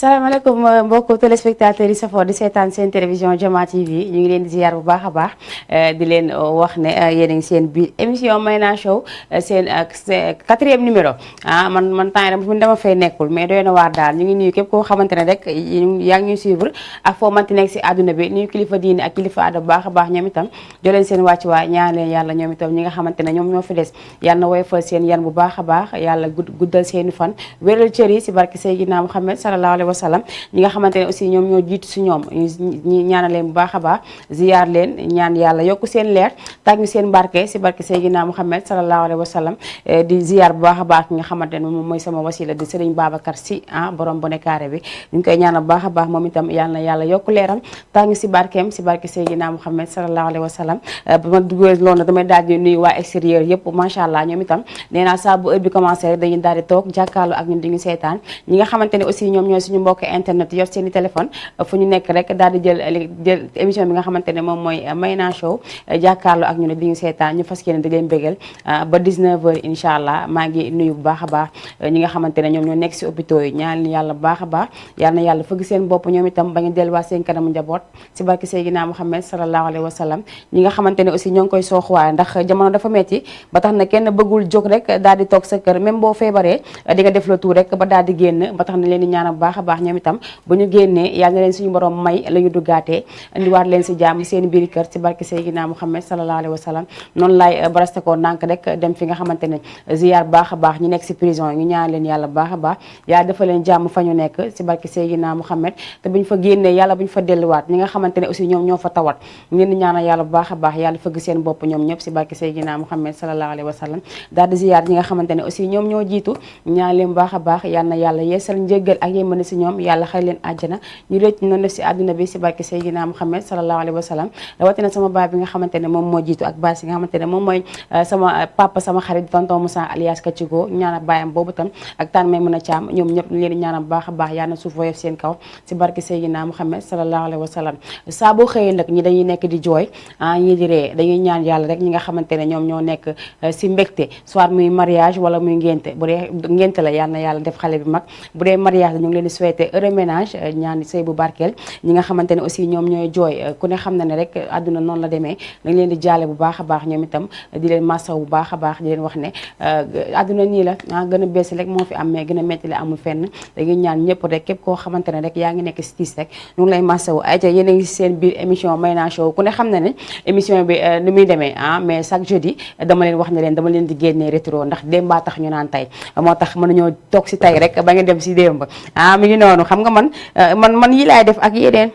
salaamaaleykum mbokku téléspectateurs yi safoo di seetaan seen télévision Jama TV ñu ngi leen di ziar bu baax a baax di leen wax ne yéen a ngi seen biir émission Mayna Show seen 4e numéro man temps yi dama fay nekkul mais doy na waar daal ñu ngi nuyu képp koo xamante ne rek yaa ngi ñuy suivre ak foo manti nekk si àdduna bi nuyu kilifa diine ak kilifa aada bu baax a baax ñoom itam jo leen seen wàccuwaay ñaan leen yàlla ñoom itam ñi nga xamante ne ñoom ñoo fi des yàlla na woyofal seen yan bu baax a baax yàlla guddal seeni fan wéral cër yi si barke Seydina Muhammad sallallahu alayhi wa sallam ñi nga xamante ne aussi ñoom ñoo jiitu si ñoom ñi ñaanal leen bu baax a baax ziyaar leen ñaan yàlla yokku seen leer tag ñu seen barke si barke Seydina Muhammad sallallahu alayhi wa sallam di ziyaar bu baax a baax ki nga xamante ne moom mooy sama wasila di Serigne Babacar Sy borom bone carré bi ñu ngi koy ñaanal bu baax a baax moom itam yàlla na yàlla yokku leeram tag ñu si barkeem si barke Seydina Muhammad sallallahu alayhi wa sallam ba ma duggee loolu damay daal di nuyu waa extérieur yëpp macha allah ñoom itam nee naa saa bu heure bi commencé rek dañuy daal di toog jàkkaarloo ak ñun di ñu seetaan ñi nga xamante ne aussi ñoom ñooy suñu mbokk internet yor seen i téléphone fu ñu nekk rek daal di jël émission bi nga xamante ne moom mooy Mayna Show jàkkaarloo ak ñu ne di ñu seetaan ñu fas yéene di leen bégal ba 19h incha allah maa ngi nuyu bu baax a baax ñi nga xamante ne ñoom ñoo nekk si hôpitaux yi ñaan yàlla bu baax a baax yal na yàlla fëgg seen bopp ñoom itam ba ñu delluwaat seen kanamu njaboot si barke Seydina Muhammad sallallahu alayhi wa sallam ñi nga xamante ne aussi ñoo ngi koy sooxuwaay ndax jamono dafa metti ba tax na kenn bëggul jóg rek daal di toog sa kër même boo feebaree di nga def la tout rek ba daal di génn ba tax na leen di ñaanal bu baax a baax ñoom itam bu ñu génnee yal na leen suñu borom may la ñu duggaatee indiwaat leen si jàmm seen biir kër si barke Seydina Muhammad sallallahu alayhi wa sallam noonu laay barasta ko ndànk rek dem fi nga xamante ne ziyaar bu baax a baax ñu nekk si prison ñu ñaan leen yàlla bu baax a baax yàlla dafa leen jàmm fa ñu nekk si barke Seydina Muhammad te bu ñu fa génnee yàlla bu ñu fa delluwaat ñi nga xamante ne aussi ñoom ñoo fa tawat ñu leen di ñaanal yàlla bu baax a baax yàlla fëgg seen bopp ñoom ñëpp si barke Seydina Muhammad sallallahu alayhi wa sallam daal di ziyaar ñi nga xamante ne aussi ñoom ñoo jiitu ñaan leen bu baax a baax yal na yàlla yeesal njéggal ak yémane si ñoom yàlla xëy leen àjjana ñu rëcc noonu def si àdduna bi si barke Seydina Muhammad sallallahu alayhi wa sallam rawatina sama baay bi nga xamante ne moom moo jiitu ak baay si nga xamante ne moom mooy sama papa sama xarit tonton Moussa alias Kaccigo ñaanal baayam boobu tam ak taan may mën a caam ñoom ñëpp ñu leen di ñaanal bu baax a baax yàlla na suuf woyof seen kaw si barke Seydina Muhammad sallallahu alayhi wa sallam saa boo xëyee nag ñi dañuy nekk di jooy ñii di ree dañuy ñaan yàlla rek ñi nga xamante ne ñoom ñoo nekk si mbégte soit muy mariage wala muy ngénte bu dee ngénte la yàlla na yàlla def xale bi mag bu dee mariage la ñu ngi leen di souhaiter heureux ménage ñaan sëy bu barkeel ñi nga xamante ne aussi ñoom ñooy jooy ku ne xam na ne rek àdduna noonu la demee dañ leen di jaale bu baax a baax ñoom itam di leen massaw bu baax a baax di leen wax ne àdduna nii la gën a bees rek moo fi am mais gën a metti la amul fenn dañuy ñaan ñëpp rek képp koo xamante ne rek yaa ngi nekk si tiis rek ñu ngi lay massaw ay ca yéen a ngi seen biir émission Mayna Show ku ne xam na ne émission bi ni muy demee mais chaque jeudi dama leen wax ne leen dama leen di génnee rétro ndax démbaa tax ñu naan tey moo tax mën nañoo toog si tey rek ba nga dem si démb mi ngi noonu xam nga man yi laay def ak yeneen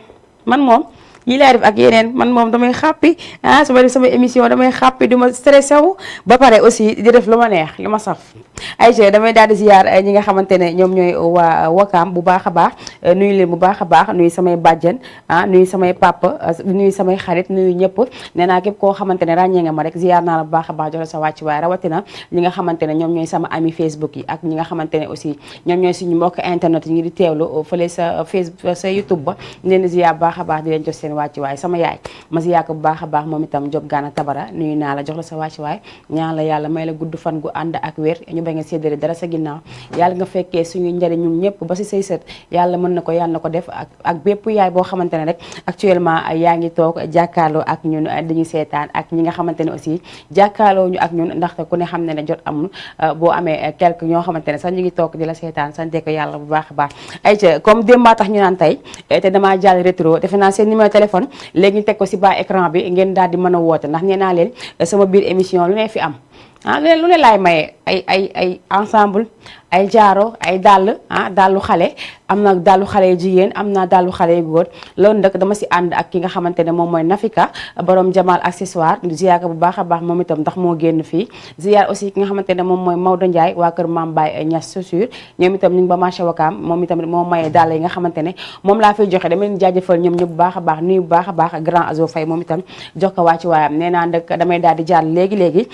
man moom yi laay def ak yeneen man moom damay xàppi su ma def sama émission damay xàppi du ma stressé wu ba pare aussi di def lu ma neex lu ma saf ayca damay daal di ziar ñi nga xamante ne ñoom ñooy waa Wakaam bu baax a baax nuyu leen bu baax a baax nuyu samay bàjjen nuyu samay papa nuyu samay xarit nuyu ñëpp nee naa képp koo xamante ne ràññee nga ma rek ziar naa la bu baax a baax joxe sa wàcc waaye rawatina ñi nga xamante ne ñoom ñooy sama ami Facebook yi ak ñi nga xamante ne aussi ñoom ñooy suñu mbokk internet yi ngi di teewlu fële sa Facebook sa YouTube ba leen di ziar bu baax a baax di leen jox seen wàcc waay sama yaay ma ziar ko bu baax a baax moom itam Job Gana Tabara nuyu naa la jox la sa wàcc waay ñaan la yàlla may la gudd fan gu ànd ak wér ñu bañ a séddale dara sa ginnaaw yàlla nga fekkee suñuy njëriñ ñun ñëpp ba si say sët yàlla mën na ko yàlla na ko def ak bépp yaay boo xamante ne rek actuellement yaa ngi toog jàkkaarloo ak ñun dañuy seetaan ak ñi nga xamante ne aussi jàkkaarloo ñu ak ñun ndaxte ku ne xam ne ne jot amul boo amee quelque ñoo xamante ne sax ñu ngi toog di la seetaan sante ko yàlla bu baax a baax ayca comme démb tax ñu naan tey te damaa jàll rétro defe naa seen numéro téléphone léegi ñu teg ko si bas écran bi ngeen daal di mën a woote ndax nee naa leen sama biir émission lu ne fi am lu ne laay maye ay ensemble ay jaaro ay dàll dàllu xale am na dàllu xale yu jigéen am na dàllu xale yu góor loolu nag dama si ànd ak ki nga xamante ne moom mooy Nafika borom Jamal accessoire ziar ko bu baax a baax moom itam ndax moo génn fii ziar aussi ki nga xamante ne moom mooy Maodo Ndiaye waa kër Mame Baye Niass chaussure ñoom itam ñu ngi ba marché Wakaam moom itam moo maye dàll yi nga xamante ne moom laa fiy joxe dama leen jaajëfal ñoom ñëpp bu baax a baax nuyu bu baax a baax grand Azo Faye moom itam jox ko waa ci waayam nee naa nag damay daal di jàll léegi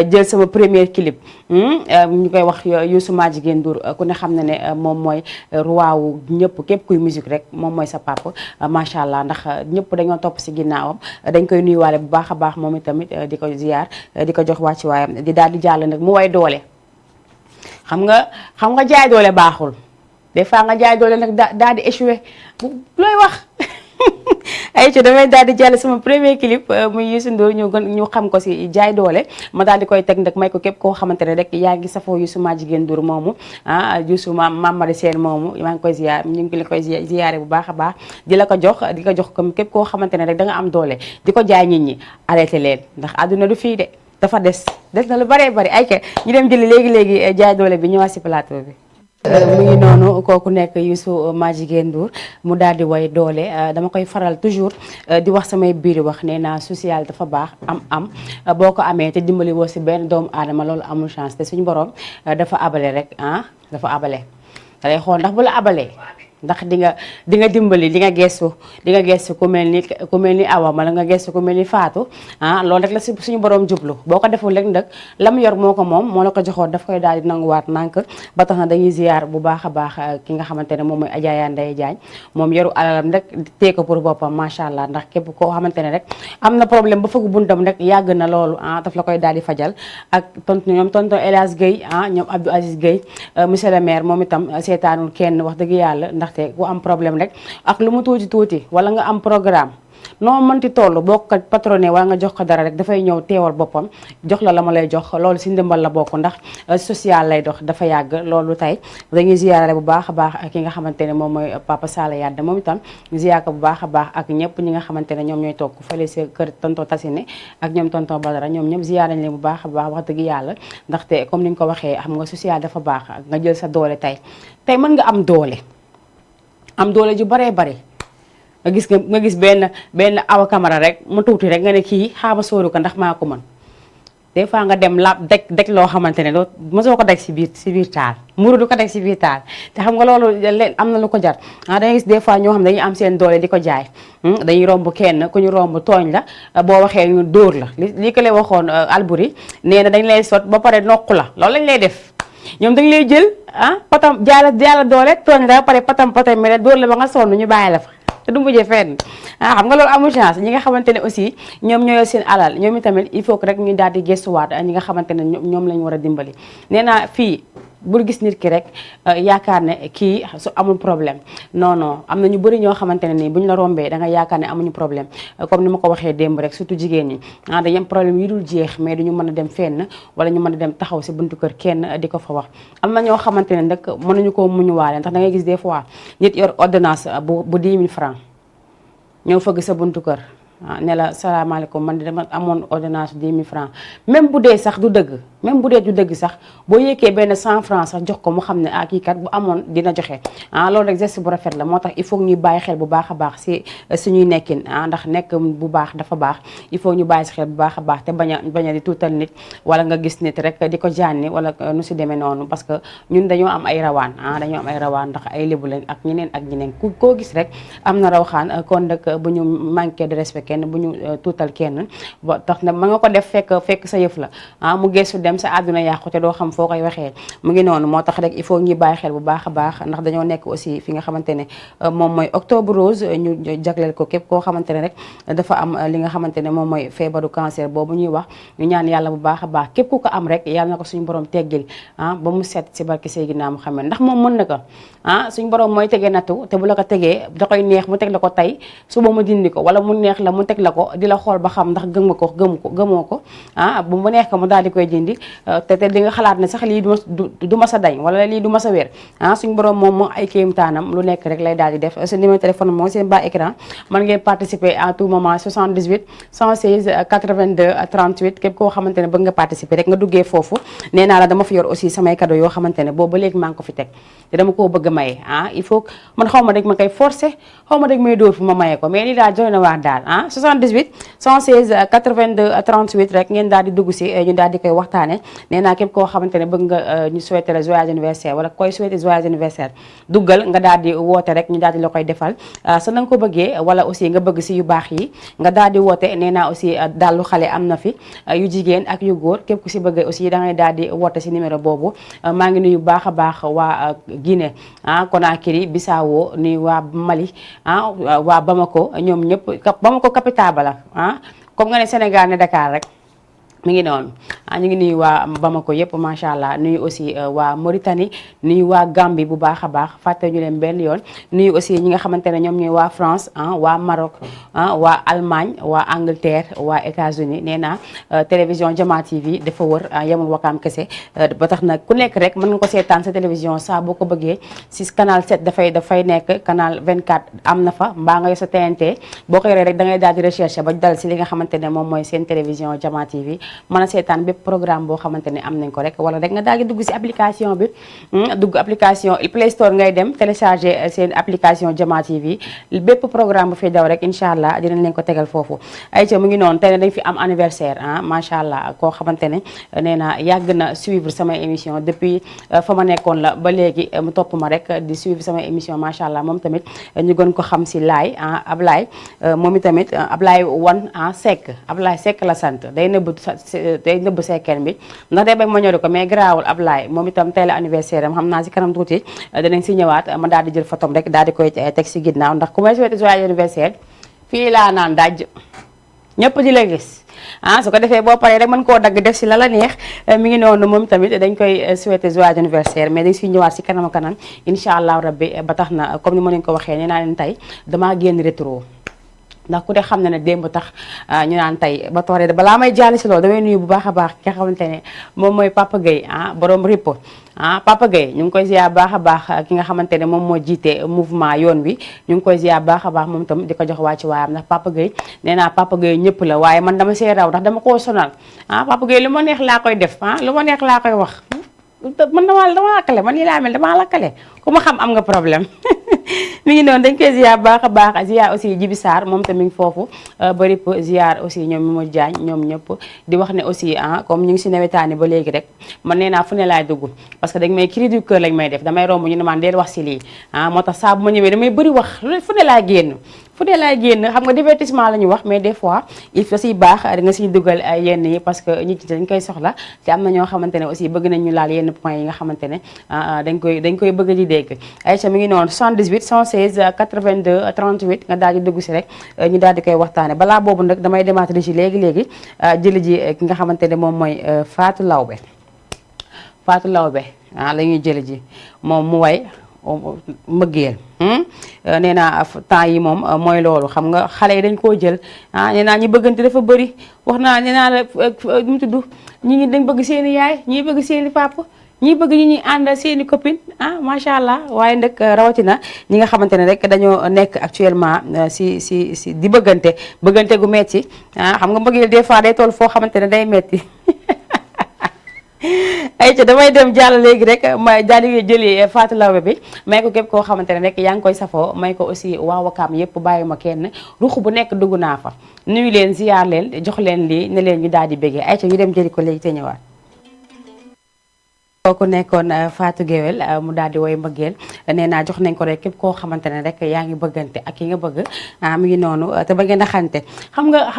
jël sama premier clip ñu koy wax Youssou Madjiguène Ndour ku ne xam na ne moom mooy roi wu ñëpp képp kuy musique rek moom mooy sa papa macha allah ndax ñëpp dañoo topp si ginnaawam dañ koy nuyuwaale bu baax a baax moom itamit di ko ziar di ko jox wàcc waayam di daal di jàll nag mu way doole xam nga jaay doole baaxul des fois nga jaay doole nag daal di échoué looy wax. ay ci damay daal di jàll sama premier clip muy Youssou Ndour ñu xam ko si jaay doole ma daal di koy teg nag may ko képp koo xamante ne rek yaa ngi safoo Youssou maa jigéen Ndour moomu Youssou Mame Marie Sène moomu maa ngi koy ziar ñu ngi la koy ziaré bu baax a baax di la ko jox di ko jox comme képp koo xamante ne rek da nga am doole di ko jaay nit ñi arrêté leen ndax àdduna du fii de dafa des na lu bëree bëri ay ñu dem jëli léegi jaay doole bi ñëwaat si plateau bi. mu ngi noonu kooku nekk Youssou maa jigéen Ndour mu daal di way doole dama koy faral toujours di wax samay biir wax nee naa social dafa baax am boo ko amee te dimbali woo si benn doomu aadama loolu amul chance te suñu borom dafa abale rek dafa abale da lay xool ndax bu la abalee ndax di nga dimbali di nga gestu ku mel ni Awa wala nga gestu ku mel ni Fatou loolu rek la suñu borom jublu boo ko deful rek nag la mu yor moo ko moom moo la ko joxoon daf koy daal di nanguwaat nànk ba tax na dañuy ziar bu baax a baax ki nga xamante ne moom mooy Adja Yandeye Diagne moom yoru alalam rek tee ko pour boppam macha allah ndax képp koo xamante ne rek am na problème ba fëgg buntam rek yàgg na loolu daf la koy daal di fajal ak tonton El Hadj Guèye ñoom Abdou Aziz Guèye monsieur le maire moom itam seetaanul kenn wax dëgg yàlla ndaxte ku am problème rek ak lu mu tuuti wala nga am programme noo mënti toll boo ko patronné wala nga jox ko dara rek dafay ñëw teewal boppam jox la ma lay jox loolu si ndimbal la bokk ndax social lay dox dafa yàgg loolu tey dañuy ziyaare bu baax a baax ki nga xamante ne moom mooy Papa Sala Yadda moom itam ñu ziyaar ko bu baax a baax ak ñëpp ñi nga xamante ne ñoom ñooy toog fële si kër tonton Tassine ak ñoom tonton Badara ñoom ñëpp ziyaar nañ leen bu baax a baax wax dëgg yàlla ndaxte comme ni nga ko waxee xam nga social dafa baax nga jël sa doole tey mën nga am doole ju baree bare nga gis benn Awa Camara rek mu tuuti rek nga ne kii xaama sóoru ko ndax maa ko mën des fois nga dem la deg loo xamante ne doo mosoo ko deg si biir taal muru du ko deg si biir taal te xam nga loolu am na lu ko jar dangay gis des fois ñoo xam dañuy am seen doole di ko jaay dañuy romb kenn ku ñu romb tooñ la boo waxee ñu dóor la li ko lay waxoon Alboury nee na dañ lay sot ba pare nokku la loolu lañ lay def ñoom dañ lay jël patam jaala doole tooñ la ba pare patam mi la dóor la ba nga sonn ñu bàyyi la fa te du mujjee fenn xam nga loolu amul chance ñi nga xamante ne aussi ñoom ñooy seen alal ñoom itamit il faut que rek ñu daal di gëstuwaat ñi nga xamante ne ñoom lañ war a dimbali nee naa fii bul gis nit ki rek yaakaar ne kii su amul problème non am na ñu bëri ñoo xamante ne nii bu ñu la rombee da nga yaakaar ne amuñu problème comme ni ma ko waxee démb rek surtout jigéen ñi dañu am problème yi dul jeex mais duñu mën a dem fenn wala ñu mën a dem taxaw si buntu kër kenn di ko fa wax am na ñoo xamante ne nag mënuñu koo muñuwaale ndax da ngay gis des fois nit yor ordonnance bu 10 000 francs ñëw fëgg sa buntu kër ne la salaamaaleykum man dama amoon ordonnance 10 000 francs même bu dee sax du dëgg même bu dee du dëgg sax boo yëkkee benn 100 francs sax jox ko mu xam ne kii kat bu amoon dina joxe loolu rek geste bu rafet la moo tax il faut ñuy bàyyi xel bu baax a baax si suñuy nekkin ndax nekk bu baax dafa baax il faut ñu bàyyi si xel bu baax a baax te bañ a di tuutal nit wala nga gis nit rek di ko jànni wala nu si demee noonu parce que ñun dañoo am ay rawaan ndax ay lébu lañ ak ñeneen koo gis rek am na rawxaan kon nag bu ñu manqué de respect kenn bu ñu tuutal kenn ba tax na ma nga ko def fekk sa yëf la mu geesu dem sa àdduna yàqu te doo xam foo koy waxee mu ngi noonu moo tax rek il faut ñuy bàyyi xel bu baax a baax ndax dañoo nekk aussi fi nga xamante ne moom mooy octobre rose ñu jagleel ko képp koo xamante ne rek dafa am li nga xamante ne moom mooy feebaru cancer boobu ñuy wax ñu ñaan yàlla bu baax a baax képp ku ko am rek yàlla na ko suñu borom teggil ba mu set si barke Seydina Muhammad ndax moom mën na ko suñu borom mooy tegee nattu te bu la ko tegee da koy neex mu teg la ko tey suba mu dindi ko wala mu neex la mu teg la ko di la xool ba xam ndax gëmoo ko bu mu neex ko mu daal di koy dindi te di nga xalaat ne sax lii du ma sa dañ wala lii du ma sa wér suñu borom moom moo ay kéemtaanam lu nekk rek lay daal di def seen numéro téléphone moom seen bas écran mën ngeen participer à tout moment 78 116 82 38 képp koo xamante ne bëgg nga participer rek nga duggee foofu nee naa la dama fi yor aussi samay cadeau yoo xamante ne boobu ba léegi maa ngi ko fi teg te dama koo bëgg a maye il faut man xaw ma rek ma koy forcer xaw ma rek may dóor fu ma maye ko mais lii daal joy na waar daal 78 116 82 38 rek ngeen daal di dugg si ñu daal di koy waxtaane nee naa képp koo xamante ne bëgg nga ñu souhaiter la joyeux anniversaire wala koy souhaiter joyeux anniversaire duggal nga daal di woote rek ñu daal di la koy defal sa na nga ko bëggee wala aussi nga bëgg si yu baax yi nga daal di woote nee naa aussi dallu xale am na fi yu jigéen ak yu góor képp ku si bëgg aussi da ngay daal di woote si numéro boobu maa ngi nuyu baax a baax waa Guinée Conakry Bissau nuyu waa Mali waa Bamako ñoom ñëpp Bamako capitale ba la comme nga ne Sénégal ne Dakar rek mi ngi noonu ñu ngi nuyu waa Bamako yëpp macha allah nuyu aussi waa Mauritanie nuyu waa Gambie bu baax a baax fàtte ñu leen benn yoon nuyu aussi ñi nga xamante ne ñoom ñooy waa France waa Maroc waa Allemagne waa Angleterre waa États-Unis nee naa télévision Jama TV dafa wër yemul wakaam kese ba tax nag ku nekk rek mën nga ko seetaan sa télévision saa boo ko bëggee si canal 7 dafay nekk canal 24 am na fa mbaa nga yor sa TNT boo ko yoree rek da ngay daal di recherche ba dal si li nga xamante ne moom mooy seen télévision Jama TV mën a seetaan bépp programme boo xamante ne am nañ ko rek wala rek nga daal di dugg si application bi dugg application Play Store ngay dem télécharger seen application Jama TV bépp programme bu fi daw rek incha allah dinañ leen ko tegal foofu ayca mu ngi noonu tey dañ fi am anniversaire macha allah koo xamante ne nee na yàgg na suivre samay émission depuis fa ma nekkoon la ba léegi mu topp ma rek di suivre samay émission macha allah moom tamit ñu gën ko xam si laay Ablaye moom itamit Ablaye wan Seck Ablaye Seck la sant day nëbb sekkeen bi ndax day bañ ma ñori ko mais garaawul Ablaye moom itam tey la anniversaire am xam naa si kanam tuuti danañ si ñëwaat ma daal di jël photom rek daal di koy teg si ginnaaw ndax ku may souhaité joyeux anniversaire fii laa naan daj ñëpp di la gis su ko defee boo paree rek mën koo dagg def si la neex mi ngi noonu moom tamit dañ koy souhaité joyeux anniversaire mais dañ siy ñëwaat si kanam kanam incha allah rabbi ba tax na comme ni ma leen ko waxee nee naa leen tey damaa génn rétro ndax ku de xam na ne démb tax ñu naan tey ba tooree balaa may jàll si loolu damay nuyu bu baax a baax ki nga xamante ne moom mooy Papa Gueye borom ripp Papa Gueye ñu ngi koy ziar baax a baax ki nga xamante ne moom moo jiite mouvement yoon wi ñu ngi koy ziar baax a baax moom tam di ko jox waa ci waayam ndax Papa Gueye nee naa Papa Gueye ñëpp la waaye man dama see raw ndax dama koo sonal Papa Gueye lu ma neex laa koy def lu ma neex laa koy wax man dama lakkale man nii laa mel dama lakkale ku ma xam am nga problème mi ngi noonu dañ koy ziar baax a baax ziar aussi Jibi Sarr moom tamit foofu bari po ziar aussi ñoom Mimo Diagne ñoom ñëpp di wax ne aussi comme ñu ngi si nawetaani ba léegi rek man nee naa fu ne laay dugg parce que dañ may cri du cœur lañ may def damay romb ñu ne man deel wax si lii moo tax saa bu ma ñëwee damay bëri wax fu ne laay génn xam nga divertissement la ñu wax mais des fois il faut siy baax da nga siy dugal yenn yi parce que nit ñi dañ koy soxla te am na ñoo xamante ne aussi bëgg nañ ñu laal yenn points yi nga xamante ne dañ koy bëgg di dégg Aïcha mi ngi noonu 78 116 82 38 nga daal di dugg si rek ñu daal di koy waxtaane balaa boobu nag damay demaat ci léegi jëli ji ki nga xamante ne moom mooy Fatou Lawbe la ñuy jëli ji moom mu way mbëggeel nee naa temps yi moom mooy loolu xam nga xale yi dañ koo jël nee naa ñi bëggante dafa bëri wax naa nee naa la mu tudd ñi dañ bëgg seeni yaay ñi bëgg seeni papa ñi bëgg ñi ñuy àndal seeni copine macha allah waaye nag rawatina ñi nga xamante ne rek dañoo nekk actuellement si di bëggante gu metti xam nga mbëggeel des fois day toll foo xamante ne day metti ay ca damay dem jàll léegi rek ma daal di jëli Fatou Lawbe bi may ko képp koo xamante ne rek yaa ngi koy safoo may ko aussi waa Wakaam yëpp bàyyi ma kenn ruux bu nekk dugg naa fa nuyu leen ziar leen jox leen lii ne leen ñu daal di béggee ay ca ñu dem jëli ko léegi te ñëwaat. kooku nekkoon Fatou Guewel mu daal di woy mbëggeel nee naa jox nañ ko rek képp koo xamante ne rek yaa ngi bëggante ak ki nga bëgg mi ngi noonu te ba ngeen a xante xam nga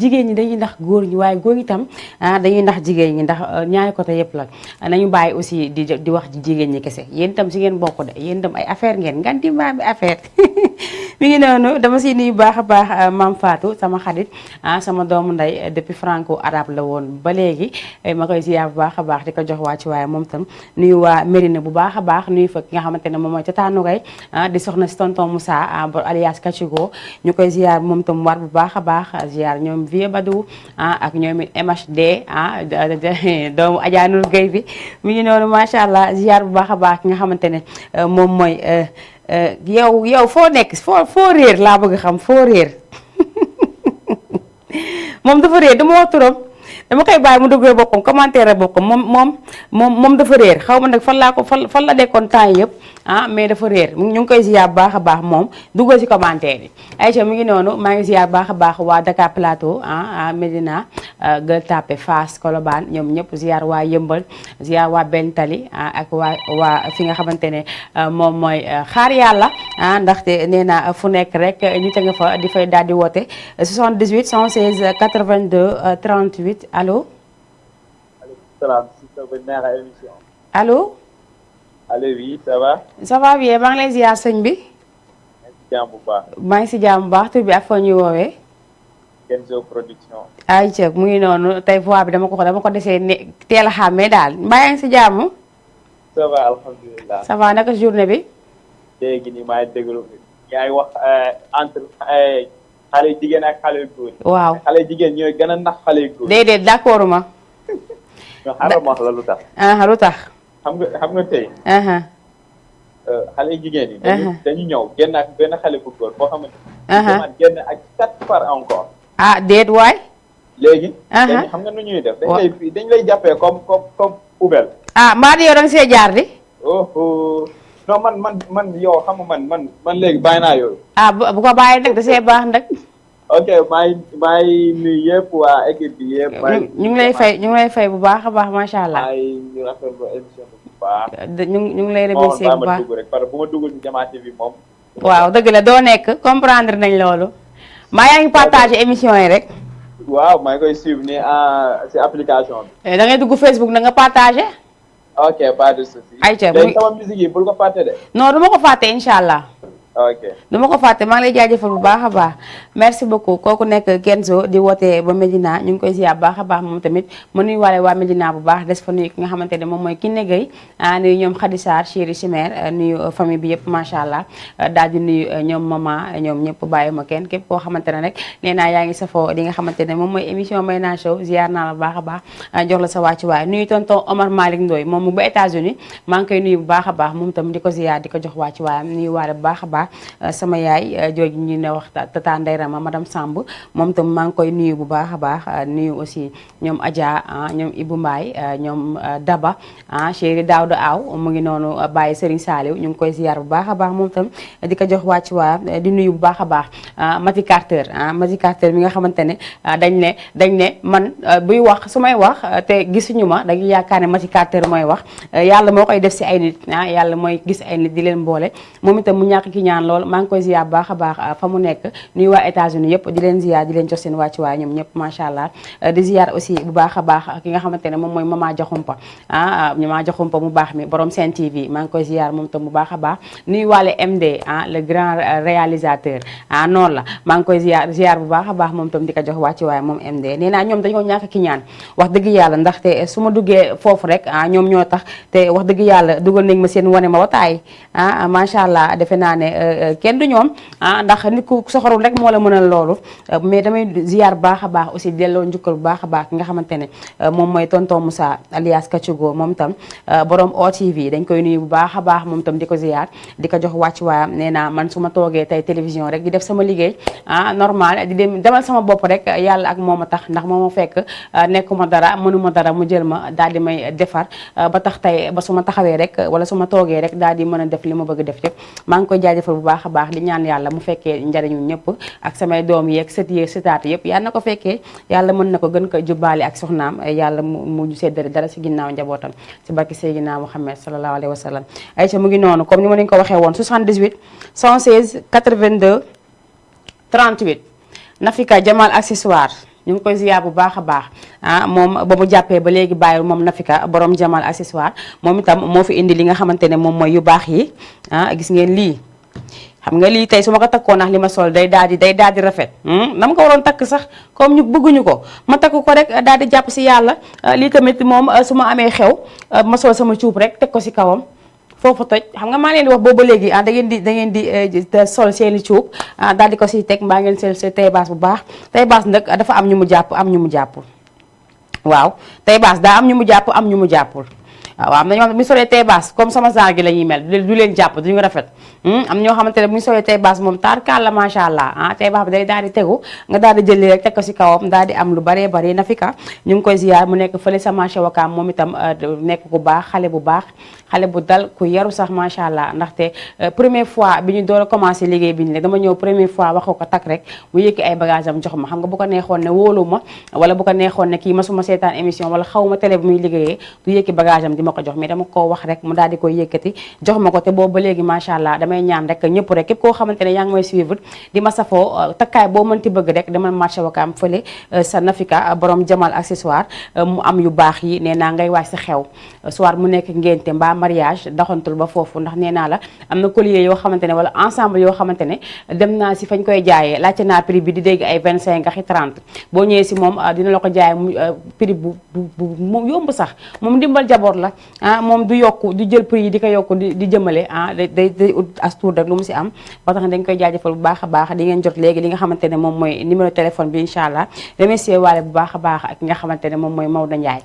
jigéen ñi dañuy ndax góor ñi waaye góor itam dañuy ndax jigéen ñi ndax ñaari côté yëpp la nañu bàyyi aussi di wax ci jigéen ñi kese yéen itam si ngeen bokk de yéen itam ay affaire ngeen ngan di mbaam bi affaire mi ngi noonu dama si nuyu baax a baax Mame Fatou sama xarit sama doomu nday depuis franco arabe la woon ba léegi ma koy ziar bu baax a baax di ko jox waa ci waaye moom tam nuyu waa Mérina bu baax a baax nuyu fa ki nga xamante ne moom mooy Tatanou Gaye di soxna si tonton Moussa alias Kachigo ñu koy ziar moom tam war bu baax a baax ziar ñoom Vieux Badou ak ñoom it MHD doomu Adja Nour Gueye bi mi ngi noonu macha allah ziar bu baax a baax ki nga xamante ne moom mooy yow foo nekk foo réer laa bëgg xam foo réer moom dafa réer dama wax turam dama koy bàyyi mu duggee boppam commentaire boppam moom dafa réer xaw ma nag fan la dekkoon temps yëpp mais dafa réer ñu ngi koy ziar baax a baax moom duggal ci commentaire yi Aïcha mi ngi noonu maa ngi ziar baax a baax waa Dakar Plateau Médina Gueule Tapée Fass Colobane ñoom ñëpp ziar waa Yëmbal ziar waa Bentali ak waa fi nga xamante ne moom mooy xaar yàlla ndaxte nee na fu nekk rek nit a nga fa di fay daal di woote 78 116 82 38 allo. salaam si sa neex émission. allo. allo oui ça va. ça va bien maa ngi lay ziar sëñ bi. maa ngi si jàmm bu baax. maa ngi si jàmm bu baax tur bi ak foo ñuy woowee. Kenzo production. ay cëg mu ngi noonu tey voix bi dama ko desee ne teel a xàmmee daal mbaa yaa ngi si jàmm. ça va alhamdulilah. ça va naka journée bi. léegi nii maa ngi déglu yaa ngi wax entre xale jigéen ak xale góor. waaw xale jigéen ñooy gën a nax xale góor. déedéet d'accord ma. ñoo xaaral ma wax la lu tax. lu tax. xam nga tey. xale jigéen yi. dañu ñëw génn ak benn xale bu góor boo xamante ni. génn ak 4 par encore. déet waay. léegi. léegi xam nga nu ñuy def. dañ lay jàppee comme poubelle. mbaa di yow da nga see jaar di. non man yow xam nga man léegi bàyyi naa yooyu. bu ko bàyyi nag da see baax nag. ok maa ngi nuyu yëpp waa équipe bi yëpp. ñu ngi lay fay bu baax a baax macha allah. ñu rafetlu émission bi bu baax. ñu ngi lay remercier bu baax dugg rek parce que bu ma duggul ci Jama TV moom. waaw dëgg la doo nekk comprendre nañ loolu. maa yaa ngi partagé émission yi rek. waaw maa ngi koy suivre ni si application bi. da ngay dugg Facebook na nga partagé. ok pas de souci. ayca léegi sama musique yi bul ko fàtte de. non du ma ko fàtte incha allah. ok du ma ko fàtte maa ngi lay jaajëfal bu baax a baax merci beaucoup kooku nekk Kenzo di woote ba Medina ñu ngi koy ziar bu baax a baax moom tamit ma nuyuwaale waa Medina bu baax des fa nuyu ki nga xamante ne moom mooy Kiné Gueye nuyu ñoom Khady Sarr chéri Chimère nuyu famille bi yëpp macha allah daal di nuyu ñoom mama ñoom ñëpp bàyyi ma kenn képp koo xamante ne rek nee naa yaa ngi safoo li nga xamante ne moom mooy émission Mayna Show ziar naa la bu baax a baax jox la sa wàccuwaay nuyu tonton Omar Malick Ndoye moom mu ba États-Unis maa ngi koy nuyu bu baax a baax moom tam di ko ziar di ko jox wàccuwaayam nuyu waale bu baax a baax sama yaay jooju ñu ne wax tata Ndeye Rama madame Samb moom tam maa ngi koy nuyu bu baax a baax nuyu aussi ñoom Adja ñoom Ibou Mbaye ñoom Daba chéri Daouda Aw mu ngi noonu Baye Serigne Saliou ñu ngi koy ziar bu baax a baax moom tam di ko jox wàcc waa di nuyu bu baax a baax Mati Carter Mati Carter mi nga xamante ne dañ ne man buy wax su may wax te gisuñu ma dañuy yaakaar ne Mati Carter mooy wax yàlla moo koy def si ay nit yàlla mooy gis ay nit di leen boole moom itam mu ñàkk ki ñaan lool maa ngi koy ziar bu baax a baax fa mu nekk nuyu waa États-Unis yëpp di leen ziar di leen jox seen wàccuwaay ñoom ñëpp macha allah di ziar aussi bu baax a baax ki nga xamante ne moom mooy Mama Jaxumpa Mama Jaxumpa mu baax mi borom Sen TV maa ngi koy ziar moom tam bu baax a baax nuyu waale MD le grand réalisateur noonu la maa ngi koy ziar bu baax a baax moom tam di ko jox wàccuwaay moom MD nee naa ñoom dañoo ñàkk ki ñaan wax dëgg yàlla ndaxte su ma duggee foofu rek ñoom ñoo tax te wax dëgg yàlla dugal nañ ma seen wane ma wataay macha allah defe naa ne kenn du ñoom ndax nit ku soxorul rek moo la mënal loolu mais damay ziar baax a baax aussi delloo njukkal bu baax a baax ki nga xamante ne moom mooy tonton Moussa alias Kachugo moom tam borom OTV dañ koy nuyu bu baax a baax moom tam di ko ziar di ko jox wàcc waayam nee naa man su ma toogee tey télévision rek di def sama liggéey normal di demal sama bopp rek yàlla ak moom a tax ndax moo ma fekk nekkuma dara mënuma dara mu jël ma daal di may defar ba tax tey ba su ma taxawee rek wala su ma toogee rek daal di mën a def li ma bëgg def yëpp maa ngi koy jaajëfal bu baax a baax di ñaan yàlla mu fekkee njariñu ñëpp ak samay doom yeeg sët yeeg sëtaat yëpp yàlla na ko fekkee yàlla mën na ko gën ko jubbaale ak soxnaam yàlla mu séddale dara si ginnaaw njabootam si barki Seydina Muhammad sallallahu alayhi wa sallam Aïcha mu ngi noonu comme ni ma leen ko waxee woon 78 116 82 38 Nafika Jamal accessoire ñu ngi koy ziar bu baax a baax moom ba mu jàppee ba léegi bàyyi moom Nafika borom Jamal accessoire moom itam moo fi indi li nga xamante ne moom mooy yu baax yi gis ngeen lii xam nga lii tey su ma ko takkoon ndax li ma sol day daal di rafet dama ko waroon takk sax comme ñu bëgguñu ko ma takk ko rek daal di jàpp si yàlla lii tamit moom su ma amee xew ma sol sama cuub rek teg ko si kawam foofu toj xam nga maa leen di wax boobu ba léegi da ngeen di sol seeni cuub daal di ko si teg mbaa ngeen seen tey baas bu baax tey baas nag dafa am ñu mu jàpp am ñu mu jàppul waaw tey baas daa am ñu mu jàpp am ñu mu jàppul waaw am na ñoo xam ne bu ñu solee tey baas comme sama genre gi la ñuy mel du leen jàpp duñu rafet am ñoo xamante ne bu ñu solee tey baas moom taar kàlla macha allah tey baas bi day daal di tegu nga daal di jëli rek teg ko si kawam daal di am lu baree bari Nafika ñu ngi koy ziar mu nekk fële sa marché Wakaam moom itam nekk ku baax xale bu baax xale bu dal ku yaru sax macha allah ndaxte première fois bi ñu door a commencé liggéey bi ñu ne dama ñëw première fois waxu ko tak rek mu yëkki ay bagage am jox ma xam nga bu ko neexoon ne wóolu ma wala bu ko neexoon ne kii masuma seetaan émission wala xaw ma télé bu muy liggéeyee du yëkki bagage am di ma ko jox mais dama koo wax rek mu daal di koy yëkkati jox ma ko te boobu ba léegi macha allah damay ñaan rek ñëpp rek képp koo xamante ne yaa ngi may suivre di ma safoo takkaay boo mënti bëgg rek dama marché Wakaam fële sa Nafika borom Jamal accessoire mu am yu baax yi nee naa ngay waaj sa xew soit mu nekk ngénte mbaa mariage doxantul ba foofu ndax nee naa la am na collier yoo xamante ne wala ensemble yoo xamante ne dem naa si fañ koy jaayee laajte naa prix bi di dégg ay 25 ak 30 boo ñëwee si moom dina la ko jaay prix bu mu yomb sax moom ndimbal jaboot la moom du yokku du jël prix yi di ko yokku di jëmale day ut as tuur rek lu mu si am ba tax dañ koy jaajëfal bu baax a baax di ngeen jot léegi li nga xamante ne moom mooy numéro téléphone bi incha allah remercier waale bu baax a baax ak ki nga xamante ne moom mooy Maodo Ndiaye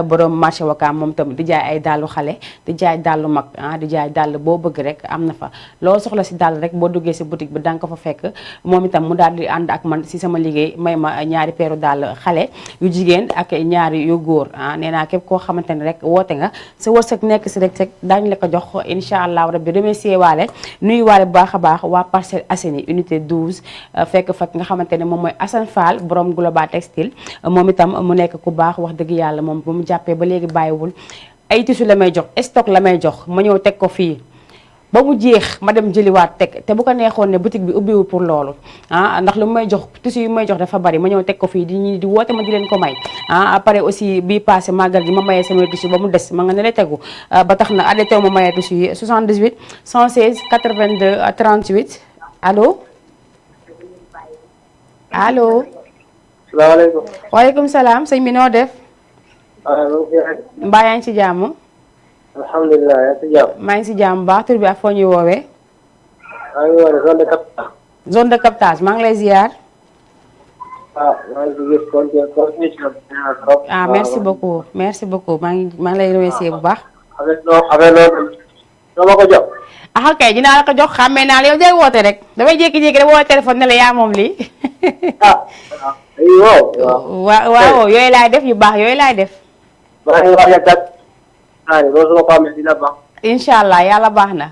borom marché Wakaam moom tam di jaay ay dàllu xale di jaay dàllu mag di jaay dàll boo bëgg rek am na fa loo soxla si dàll rek boo duggee si boutique bi da nga ko fa fekk moom itam mu daal di ànd ak man si sama liggéey may ma ñaari peeru dàll xale yu jigéen ak ñaari yu góor nee naa képp koo xamante ne rek woote nga sa wërsëg nekk si rek daañu la ko jox incha allah rabbi remercier waale nuyu waale bu baax a baax waa Parcelles Assainies unité 12 fekk fa nga xamante ne moom mooy Assane Fall borom Global Textile moom itam mu nekk ku baax wax dëgg yàlla moom bu mu jàppee ba léegi bàyyiwul ay tissu la may jox stock la may jox ma ñëw teg ko fii ba mu jeex ma dem jëliwaat teg te bu ko neexoon ne boutique bi ubbiwul pour loolu ndax lu may jox tissu yu may jox dafa bari ma ñëw teg ko fii di woote ma di leen ko may après aussi bii passé màggal gi ma mayee samay tissu ba mu des ma nga ne la tegu ba tax na arrêté ma mayee tissu yi 78 116 82 38 allo allo. salaamaaleykum. waaleykum salaam sëñ bi noo def. mbaa yaa ngi ci jàmm. alhamdulilah yaa ngi si jàmm. maa ngi si jàmm baax tur bi ak foo ñuy woowee. maa ngi woowee zone de captage. zone de captage maa ngi lay ziar. maa ngi gis continuation. merci beaucoup merci beaucoup maa ngi lay remercier bu baax. affaire loolu doo ma ko jox. kay dinaa la ko jox xàmmee naa la yow day woote rek damay jékki-jékki rek woo téléphone ne la yaa moom lii. waaw yooyu laay def yu baax yooyu laay def. maa ngi waaj a tàgg. loolu su ma ko amee dina baax. incha allah yàlla baax na.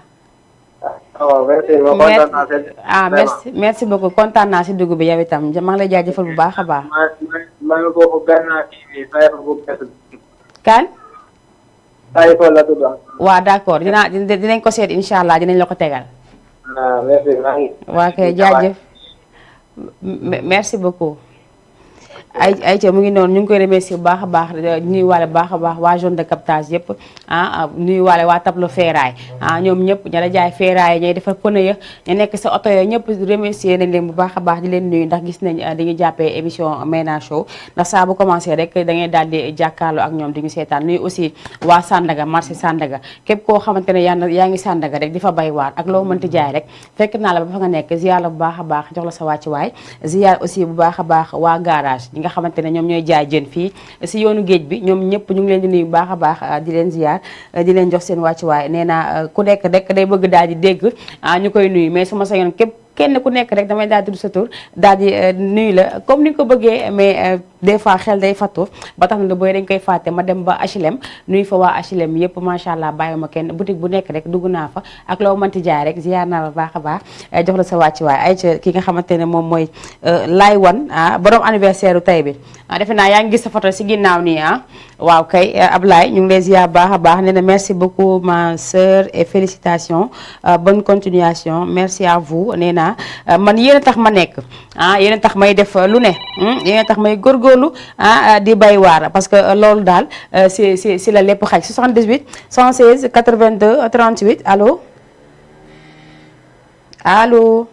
merci. merci beaucoup kontaan naa si dugub bi yow itam maa ngi lay jaajëfal bu baax a baax. maa ngi bokk benn kii bi kan. Taïfo la tudd. waaw d'accord dinañ ko seet incha allah dinañ la ko tegal. merci maa ngi. waa kay jaajëf merci beaucoup. ay ca mu ngi noonu ñu ngi koy remercier bu baax a baax nuyu waale bu baax a baax waa zone de captage yëpp nuyu waale waa tableau ferraille ñoom ñëpp ña la jaay ferraille ñay defar pneu ya ñu nekk sa oto ya ñëpp remercier nañ leen bu baax a baax di leen nuyu ndax gis nañ dañuy jàppee émission Ménage Show ndax saa bu commencé rek da ngay daal di jàkkaarloo ak ñoom di ñu seetaan nuyu aussi waa Sandaga marché Sandaga képp koo xamante ne yaa ngi Sandaga rek di fa bay waar ak loo mënti jaay rek fekk naa la ba fa nga nekk ziar la bu baax a baax jox la sa wàccuwaay ziar aussi bu baax a baax waa garage ñi nga xamante ne ñoom ñooy jaay jën fii si yoonu géej bi ñoom ñëpp ñu ngi leen di nuyu bu baax a baax di leen ziar di leen jox seen wàccuwaay nee naa ku nekk rek day bëgg daal di dégg ñu koy nuyu mais su ma sañoon képp kenn ku nekk rek damay daal di tudd sa tur daal di nuyu la comme ni nga ko bëggee mais des fois xel day fattu ba tax na lu booy dañ koy fàtte ma dem ba HLM nuyu fa waa HLM yëpp macha allah bàyyi ma kenn boutique bu nekk rek dugg naa fa ak loo mënti jaay rek ziar naa la baax a baax jox la sa wàccuwaay ay ca ki nga xamante ne moom mooy Laay Wan borom anniversaire u tey bi defe naa yaa ngi gis sa photo si ginnaaw nii waaw kay Ablaye ñu ngi lay ziar baax a baax nee na merci beaucoup ma sœur et félicitations bonne continuation merci à vous nee naa man yéen a tax ma nekk yéen a tax may def lu ne yéen a tax may góorgóorlu di bay waar parce que loolu daal si la lépp xaj 78 116 82 38 allo allo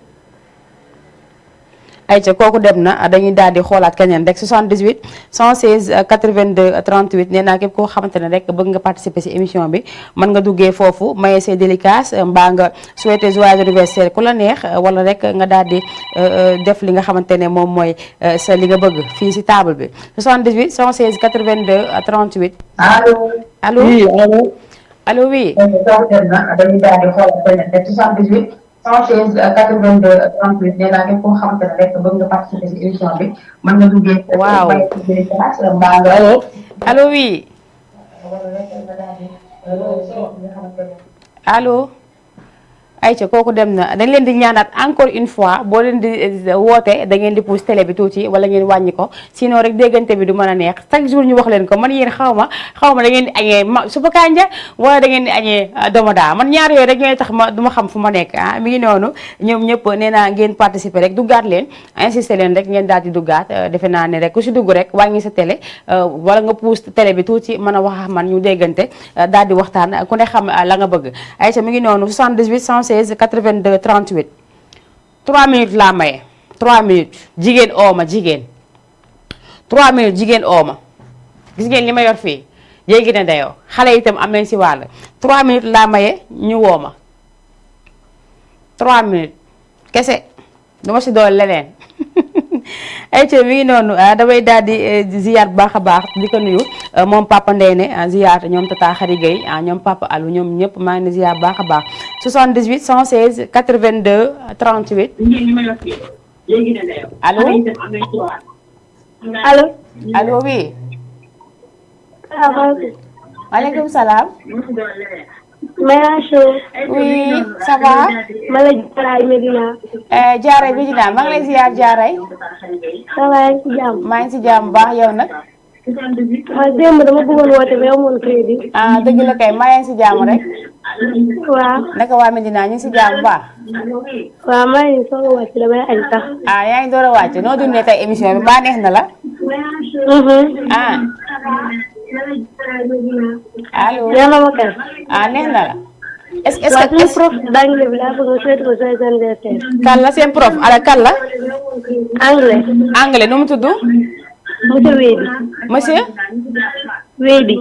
ayca kooku dem na dañuy daal di xoolaat keneen rek 78 116 82 38 nee naa képp koo xamante ne rek bëgg nga participer ci émission bi mën nga duggee foofu maye say dédicace mbaa nga souhaiter joyeux anniversaire ku la neex wala rek nga daal di def li nga xamante ne moom mooy sa li nga bëgg fii ci table bi 78 116 82 38. allo. allo oui allo. allo oui. dañuy daal di xoolaat keneen rek 78. 116 82 38 nee naa képp koo xamante ne rek bëgg nga participer ci émission bi mën nga duggee. waaw allo. allo oui. allo. ayca kooku dem na dañ leen di ñaanaat encore une fois boo leen di woote da ngeen di pousse télé bi tuuti wala ngeen wàññi ko sinon rek déggante bi du mën a neex chaque jour ñu wax leen ko man yéen xaw ma da ngeen di añee supa kanja wala da ngeen di añee domoda man ñaar yooyu rek ñooy tax ma du ma xam fu ma nekk mi ngi noonu ñoom ñëpp nee naa ngeen participer rek duggaat leen insister leen rek ngeen daal di duggaat defe naa ne rek ku si dugg rek wàññi sa télé wala nga pousse télé bi tuuti mën a wax man ñu déggante daal di waxtaan ku ne xam la nga bëgg ayca mi ngi noonu 78 116 82 38 3 minutes laa maye 3 minutes jigéen ooma jigéen 3 minutes jigéen ooma gis ngeen li ma yor fii jéggi na dayoo xale itam am nañ si wàll 3 minutes laa maye ñu wooma 3 minutes kese du ma si dool leneen ayca mi ngi noonu damay daal di ziyaar bu baax a baax di ko nuyu moom papa Ndeyne ziyaar ñoom tata Xari Gueye ñoom papa Alou ñoom ñëpp maa ngi leen ziyaar bu baax a baax 78 116 82 38 allo allo. allo oui. salaamaaleykum. maaleykum salaam. oui ça va. ma la Jaaray Medina. Jaaray Medina maa ngi lay ziyaar Jaaray. ça va yaa ngi si jàmm. maa ngi si jàmm bu baax yow nag. waaw démb dama bëggoon woote ba amoon crédit. dëgg la kay maa ngi si jàmm rek. waaw. naka waa Medina ñu ngi si jàmm bu baax. waaw maa ngi soog a wàcc damay añ sax. yaa ngi door a wàcc noo dundee tey émission bi baa neex na la. allo. neex na ma kay. neex na la. est-ce que waaw suñu prof d'anglais bi laa bëgg nga souhaité ko joyeux anniversaire. kan la seen prof kan la. anglais. anglais nu mu tudd. monsieur Wédi. monsieur. Wédi.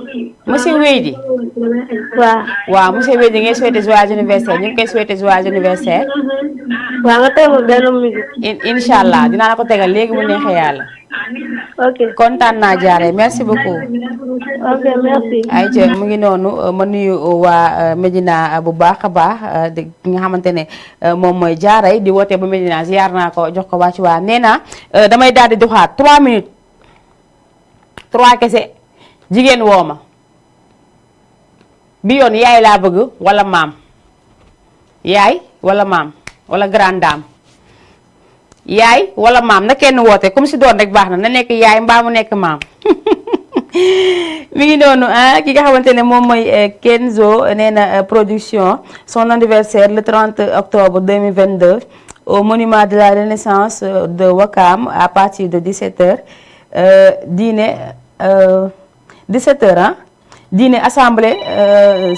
monsieur Wédi. waaw monsieur Wédi ngay souhaité joyeux anniversaire ñu ngi koy souhaité joyeux anniversaire. waaw nga teewul benn musique. incha allah dinaa la ko tegal léegi mu neexee yàlla. ok kontaan naa Jaare merci beaucoup. ok merci. ayca mu ngi noonu ma nuyu waa Medina bu baax a baax di nga xamante ne moom mooy Jaaray di woote ba Medina ziar naa ko jox ko wàcc waa nee naa damay daal di doxaat 3 minutes 3 kese jigéen woo ma bi yoon yaay laa bëgg wala maam yaay wala maam wala grande dame yaay wala maam na kenn woote comme si doon rek baax na nekk yaay mbaa mu nekk maam mi ngi noonu ki nga xamante ne moom mooy Kenzo nee na production son anniversaire le 30 octobre 2022 au monument de la Renaissance de Ouakam à partir de 17h dîner 17h dîner assemblée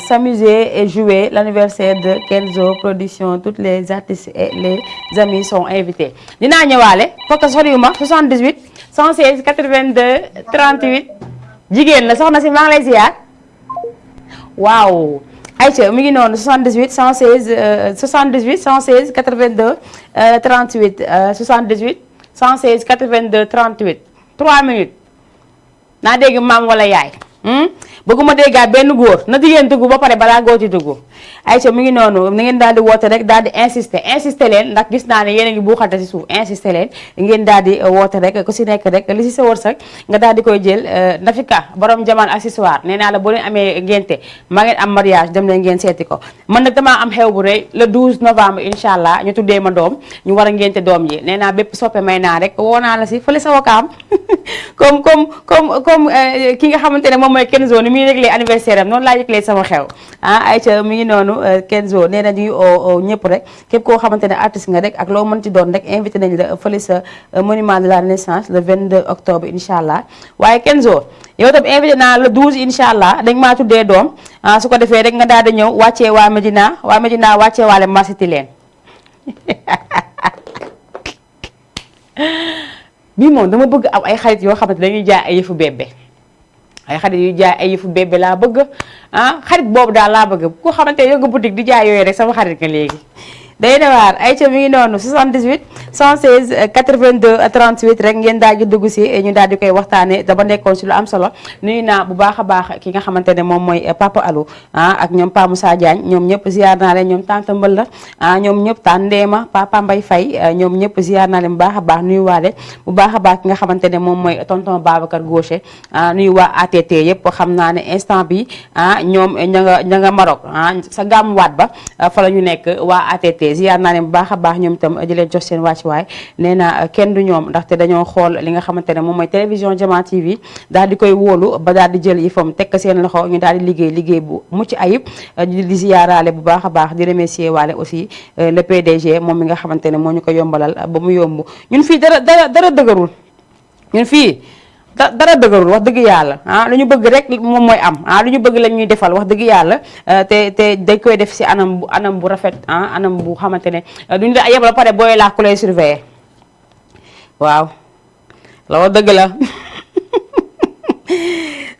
s'amuser et jouer l'anniversaire de Kenzo production toutes les artistes et les amis sont invités dinaa ñëwaale fokk soriwuma 78 116 82 38 jigéen la soxna si maa ngi lay ziar waaw ayca mi ngi noonu 78 116 82 38 78 116 82 38 3 minutes naa dégg maam wala yaay bëgguma déggaat benn góor na jigéen dugg ba pare balaa góor ci dugg ayca mi ngi noonu na ngeen daal di woote rek daal di insister leen ndax gis naa ne yéen a ngi buuxante si suuf insister leen ngeen daal di woote rek ku si nekk rek li si sa wërsëg nga daal di koy jël Nafika borom jaman accessoire nee naa la boo leen amee ngénte maa ngeen am mariage dem leen ngeen seeti ko man nag damaa am xew bu rëy le 12 novembre incha allah ñu tuddee ma doom ñu war a ngénte doom yi nee naa bépp soppe may naa rek woo naa la si fële sa Wakaam comme ki nga xamante ne moom mooy Kenzo ni muy réglé anniversaire am noonu laa yëglee sama xew ayca mi ngi noonu Kenzo nee na ñuy ñëpp rek képp koo xamante ne artiste nga rek ak loo mën ci doon rek invité nañ la fële sa monument de la Renaissance le 22 octobre incha allah waaye Kenzo yow tam invité naa le 12 incha allah dañ maa tuddee doom su ko defee rek nga daal di ñëw wàccee waa Medina wàccee waale Marsiti leen bii moom dama bëgg am ay xarit yoo xamante dañuy jaay ay yëfu bébé ay xarit yu jaay ay yëfu bébé laa bëgg xarit boobu daal laa bëgg ku xamante ne yow nga boutique di jaay yooyu rek sama xarit nga léegi day dewaar ayca mi ngi noonu 78 116 82 38 rek ngeen daal di dugg si ñu daal di koy waxtaane dama nekkoon si lu am solo nuyu naa bu baax a baax ki nga xamante ne moom mooy Papa Alou ak ñoom Pa Moussa Diagne ñoom ñëpp ziar naa leen ñoom tante Mbëlla ñoom ñëpp tan Ndeema Papa Mbay Fay ñoom ñëpp ziar naa leen bu baax a baax nuyu waale bu baax a baax ki nga xamante ne moom mooy tonton Babacar Gaucher nuyu waa ATT yëpp xam naa ne instant bi ñoom ña nga Maroc sa gàmmuwaat ba fa la ñu nekk waa ATT ziar naa leen bu baax a baax ñoom itam di leen jox seen wàccuwaay nee na kenn du ñoom ndaxte dañoo xool li nga xamante ne moom mooy télévision Jama TV daal di koy wóolu ba daal di jël yi fam tekk seen loxo ñu daal di liggéey bu mucc ayib di ziaraale bu baax a baax di remercier waale aussi le PDG moom mi nga xamante ne moo ñu ko yombalal ba mu yomb ñun fii dara dëgërul ñun fii dara dëgërul wax dëgg yàlla lu ñu bëgg rek moom mooy am lu ñu bëgg lañ ñuy defal wax dëgg yàlla te dañ koy def si anam bu rafet anam bu xamante ne duñu la yebal pare booy laax ku lay surveiller waaw loolu dëgg la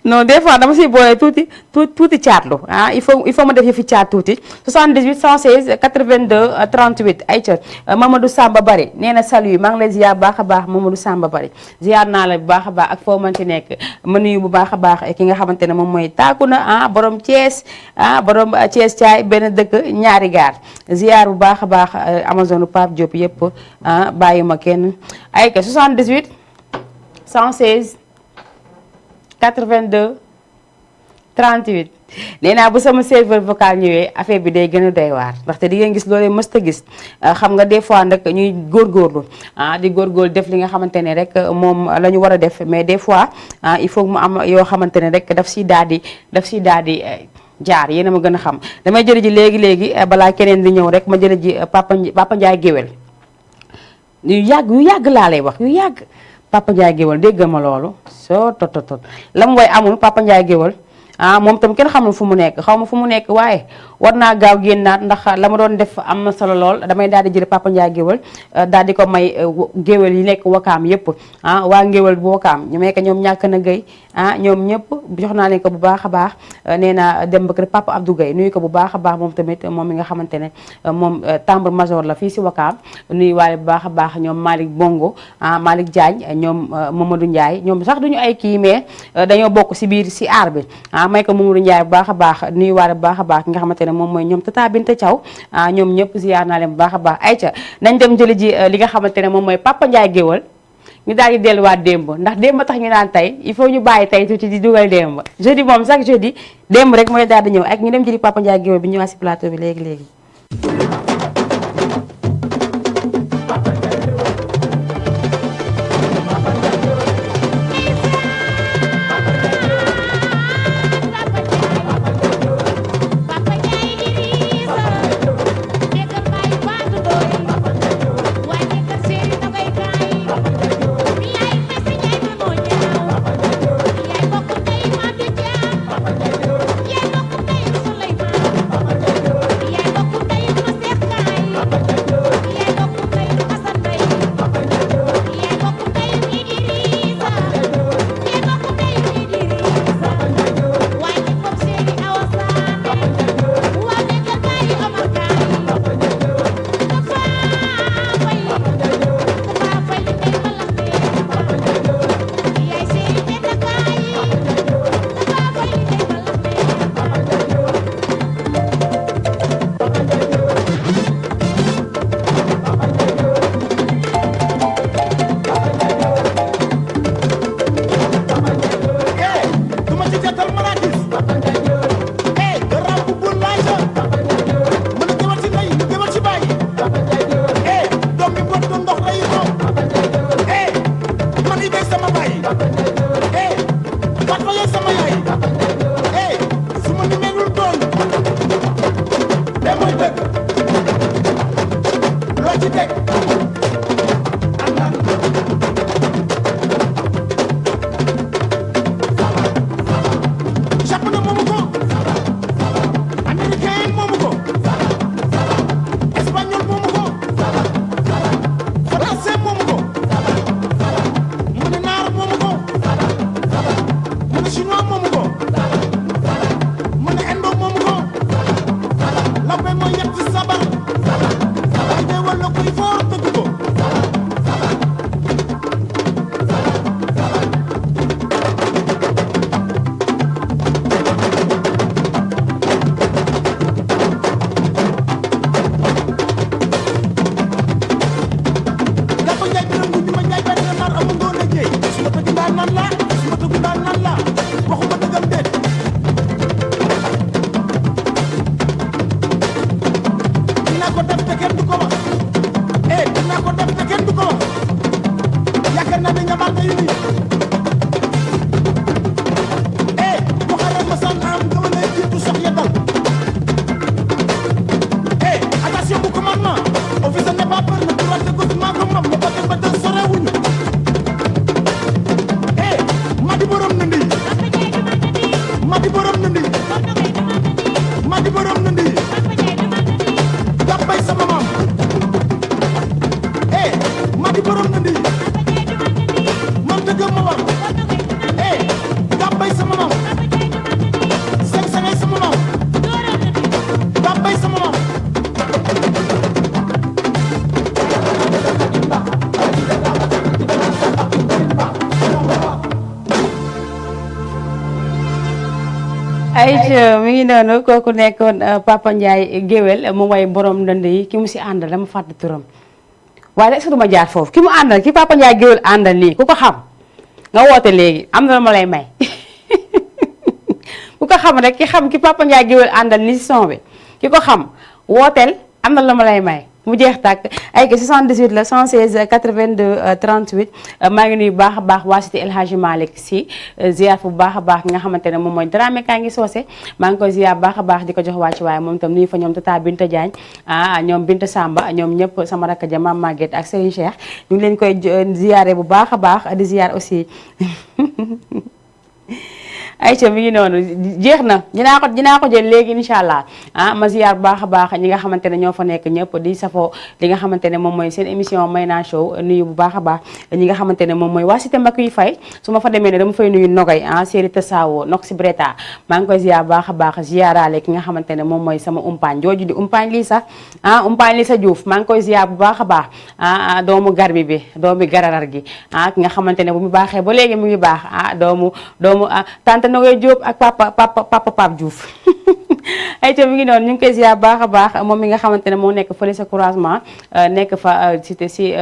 non des fois dama siy boole tuuti caatlu il faut ma def yëfi caat tuuti 78 116 82 38 ayca Mamadou Samba Bari nee na salut maa ngi lay ziar baax a baax Mamadou Samba Bari ziar naa la bu baax a baax ak foo mënti nekk ma nuyu bu baax a baax ki nga xamante ne moom mooy tàggu na borom Thiès borom Thiès caay benn dëkk ñaari gaar ziar bu baax a baax Amazone Pape Diop yëpp bàyyi ma kenn ayca 78 116 82 38 nee naa bu sama serveur vocal ñëwee affaire bi day gën a doy waar ndaxte di ngeen gis loolee mës ta gis xam nga des fois nag ñuy góorgóorlu di góorgóorlu def li nga xamante ne rek moom la ñu war a def mais des fois il faut mu am yoo xamante ne rek daf siy daal di jaar yéen a ma gën a xam damay jëli ji léegi balaa keneen di ñëw rek ma jëli ji Papa Ndiaye géwél yu yàgg laa lay wax yu yàgg Papa Ndiaye géwél dégg ma loolu soo tot la mu way amul Papa Ndiaye géwél moom tam kenn xamul fu mu nekk xaw ma fu mu nekk waaye war naa gaaw génnaat ndax la ma doon def am na solo lool damay daal di jël Papa Ndiaye géwél daal di ko may géwél yi nekk wakaam yëpp waa ngéwél bu wakaam ñu mekk ñoom ñàkk na gay ñoom ñëpp jox naa leen ko bu baax a baax nee na dem ba kër Papa Abdou Gueye nuyu ko bu baax a baax moom tamit moom mi nga xamante ne moom tambour major la fii si wakaam nuyu waale bu baax a baax ñoom Malick Bongo Malick Diagne ñoom Mamadou Ndiaye ñoom sax duñu ay kii mais dañoo bokk si biir si aar bi may ko Mamadou Ndiaye bu baax a baax nuyu waale bu baax a baax ki nga xamante ne moom mooy ñoom Tata Binta Thiaw ñoom ñëpp ziar naa leen bu baax a baax ayca nañ dem jëli ji li nga xamante ne moom mooy Papa Ndiaye géwal ñu daal di delluwaat démb ndax démb tax ñu naan tey il faut ñu bàyyi tey tuuti di dugal démb jeudi moom chaque jeudi démb rek mooy daal di ñëw ak ñu dem jëli Papa Ndiaye géwal bi ñëwaat si plateau bi léegi Sulaiman, Aïcha mi ngi noonu kooku nekkoon Papa Ndiaye géwél mu way borom ndënd yi ki mu si àndal dama fàtte turam waaye est-ce que duma jaar foofu ki mu àndal ki Papa Ndiaye géwél àndal nii ku ko xam nga woote léegi am na la ma lay may ku ko xam rek ki xam ki Papa Ndiaye géwél àndal nii si son bi ki ko xam wooteel am na la ma lay may mu jeex tàkk ay 78 la 116 82 38 maa ngi nuyu baax a baax waa cité El Hadji Malick Sy ziar bu baax a baax ki nga xamante ne moom mooy Dramé kaa ngi soose maa ngi koy ziar baax a baax di ko jox wàcc waaye moom itam nuyu fa ñoom Tata Binta Diagne ñoom Binta Samba ñoom ñëpp sama rakk ja Mame Maguette ak Serigne Cheikh ñu ngi leen koy ziare bu baax a baax di ziar aussi Aïcha mi ngi noonu jeex na dinaa ko jël léegi incha allah ma ziar bu baax a baax ñi nga xamante ne ñoo fa nekk ñëpp di safoo li nga xamante ne moom mooy seen émission Mayna Show nuyu bu baax a baax ñi nga xamante ne moom mooy waa cité mbakk yu fay su ma fa demee ne dama fay nuyu nogay séri tasawo nok si breta maa ngi koy ziar bu baax a baax ziaraale ki nga xamante ne moom mooy sama umpaañ jooju di umpaañ lii sax umpaañ lii sa Diouf maa ngi koy ziar bu baax a baax doomu garbi bi doomu gararar gi ki nga xamante ne bu mu baaxee ba léegi mu ngi baax doomu tante Nogoy Diop ak papa Diouf Aïcha mi ngi noonu ñu ngi koy ziar baax a baax moom mi nga xamante ne moo nekk fële sa couragement nekk fa si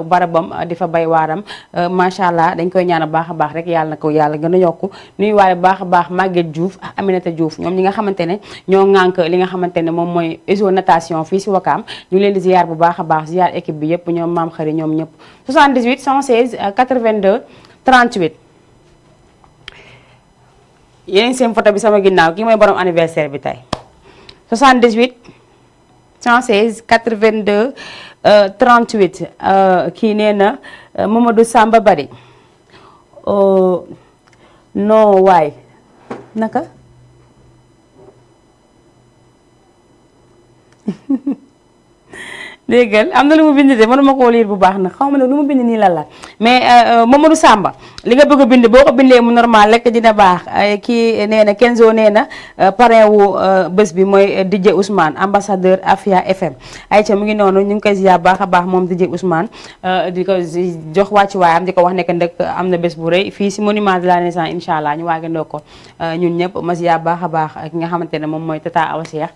barabam di fa bay waaram macha allah dañ koy ñaan baax a baax rek yàlla na ko yàlla gën a yokku nuyu waale baax a baax Maguette Diouf ak Aminata Diouf ñoom ñi nga xamante ne ñoo ŋànk li nga xamante ne moom mooy iso natation fii si Wakaam ñu ngi leen di ziar bu baax a baax ziar équipe bi yëpp ñoom maam xëri ñoom ñëpp 78 116 82 38 yéen seen photo bi sama ginnaaw kii mooy borom anniversaire bi tey 78 116 82 38 kii nee na Mamadou Samba Bari non waay naka déggal am na lu mu bind de mënuma koo liir bu baax nag xaw ma ne lu mu bind nii lan la mais Mamadou Samba li nga bëgg a bind boo ko bindee mu normal lekk dina baax kii nee na Kenzo nee na parrain wu bés bi mooy DJ Ousmane ambassadeur Afia FM Aïcha mu ngi noonu ñu ngi koy ziar baax a baax moom DJ Ousmane di ko jox wàcc waayam di ko wax nekk ndëkk am na bés bu rëy fii si monument de la Renaissance incha allah ñu waagandoo ko ñun ñëpp ma ziar baax a baax ki nga xamante ne moom mooy Tata Awa Cheikh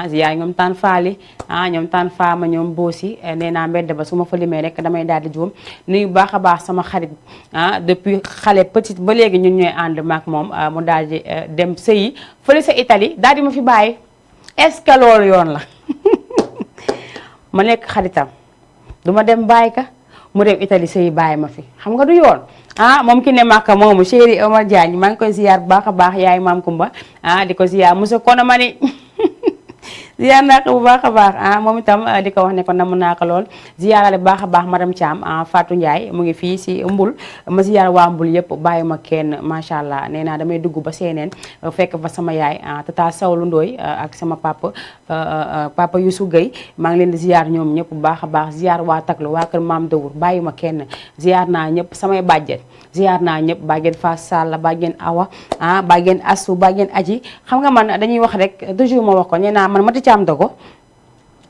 ziar ñoom Tane Faali ñoom Tane Fama ñoom Boosi nee naa mbedd ba su ma fa limee rek damay daal di juum nuyu baax a baax sama xarit depuis xale petite ba léegi ñun ñooy ànd maak moom mu daal di dem sëyi fële sa Italie daal di ma fi bàyyi est-ce que loolu yoon la ma nekk xaritam du ma dem bàyyi ka mu dem Italie sëyi bàyyi ma fi xam nga du yoon moom ki ne Màkka moomu chéri Omar Diagne maa ngi koy ziar bu baax a baax yaay maam Kumba di ko ziar monsieur Kono ma ni ziar naa ko bu baax a baax moom itam di ko wax ne ko namm naa ko lool ziarale bu baax a baax madame Thiam Fatou Ndiaye mu ngi fii si Mbul ma ziar waa Mbul yëpp bàyyi ma kenn macha allah nee naa damay dugg ba seeneen fekk fa sama yaay tata Sawlu Ndooy ak sama papa Youssou Gueye maa ngi leen di ziar ñoom ñëpp bu baax a baax ziar waa Taglu waa kër Maam Dawur bàyyi ma kenn ziar naa ñëpp samay bàjjen ziar naa ñëpp bàjjen Fass Sall bàjjen Awa bàjjen Assou bàjjen Aji xam nga man dañuy wax rek toujours ma wax ko nee naa man mati caam dogo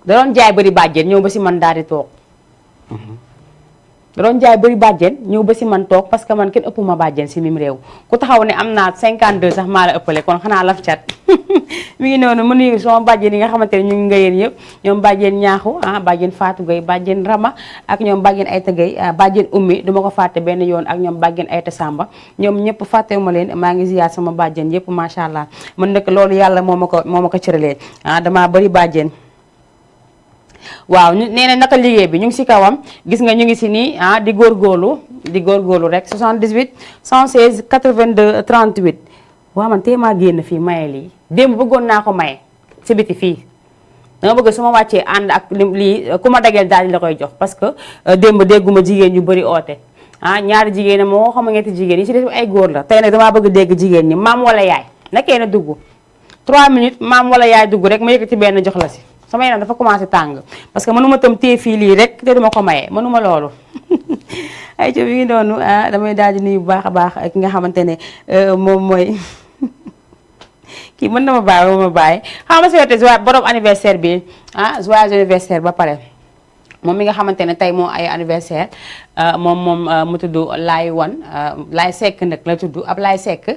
da doon jaay bëri bàjjen ñëw ba si man daal di toog da doon jaay bëri bàjjen ñëw ba si man toog parce que man kenn ëpp ma bàjjen si mim réew ku taxaw ne am naa 52 sax maa la ëppale kon xanaa laf cat mi ngi noonu mu nuyu sama bàjjen yi nga xamante ne ñu ngi nga yéen yëpp ñoom bàjjen ñaaxu bàjjen Fatou Gueye bàjjen Rama ak ñoom bàjjen Ayta Gueye bàjjen Ummi duma ko fàtte benn yoon ak ñoom bàjjen Ayta Samba ñoom ñëpp fàttewu ma leen maa ngi ziyaar sama bàjjen yëpp macha allah man nag loolu yàlla moo ma ko cëralee damaa bëri bàjjen waaw nee na naka liggéey bi ñu ngi si kawam gis nga ñu ngi si nii di góorgóorlu rek 78 116 82 38 waaw man tee maa génn fii maye lii démb bëggoon naa ko maye si biti fii danga bëgg su ma wàccee ànd ak lii ku ma dageel daal di la koy jox parce que démb dégguma jigéen ñu bëri oote ñaari jigéen moo xam nga ñetti jigéen yi si def ay góor la tey nag damaa bëgg dégg jigéen ñi maam wala yaay nakee na dugg 3 minutes maam wala yaay dugg rek ma yëkkati benn jox la si sama yaram dafa commencé tàng parce que mënuma tam téye fii lii rek te duma ko maye mënuma loolu ay co bi ngi noonu damay daal di nuyu bu baax a baax ki nga xamante ne moom mooy kii mën na ma bàyyi ba ma bàyyi xam nga souhaité borom anniversaire bi joyeux anniversaire ba pare moom mi nga xamante ne tey moo ay anniversaire moom mu tudd Laay Wan Laay Seck nag la tudd ab Laay Seck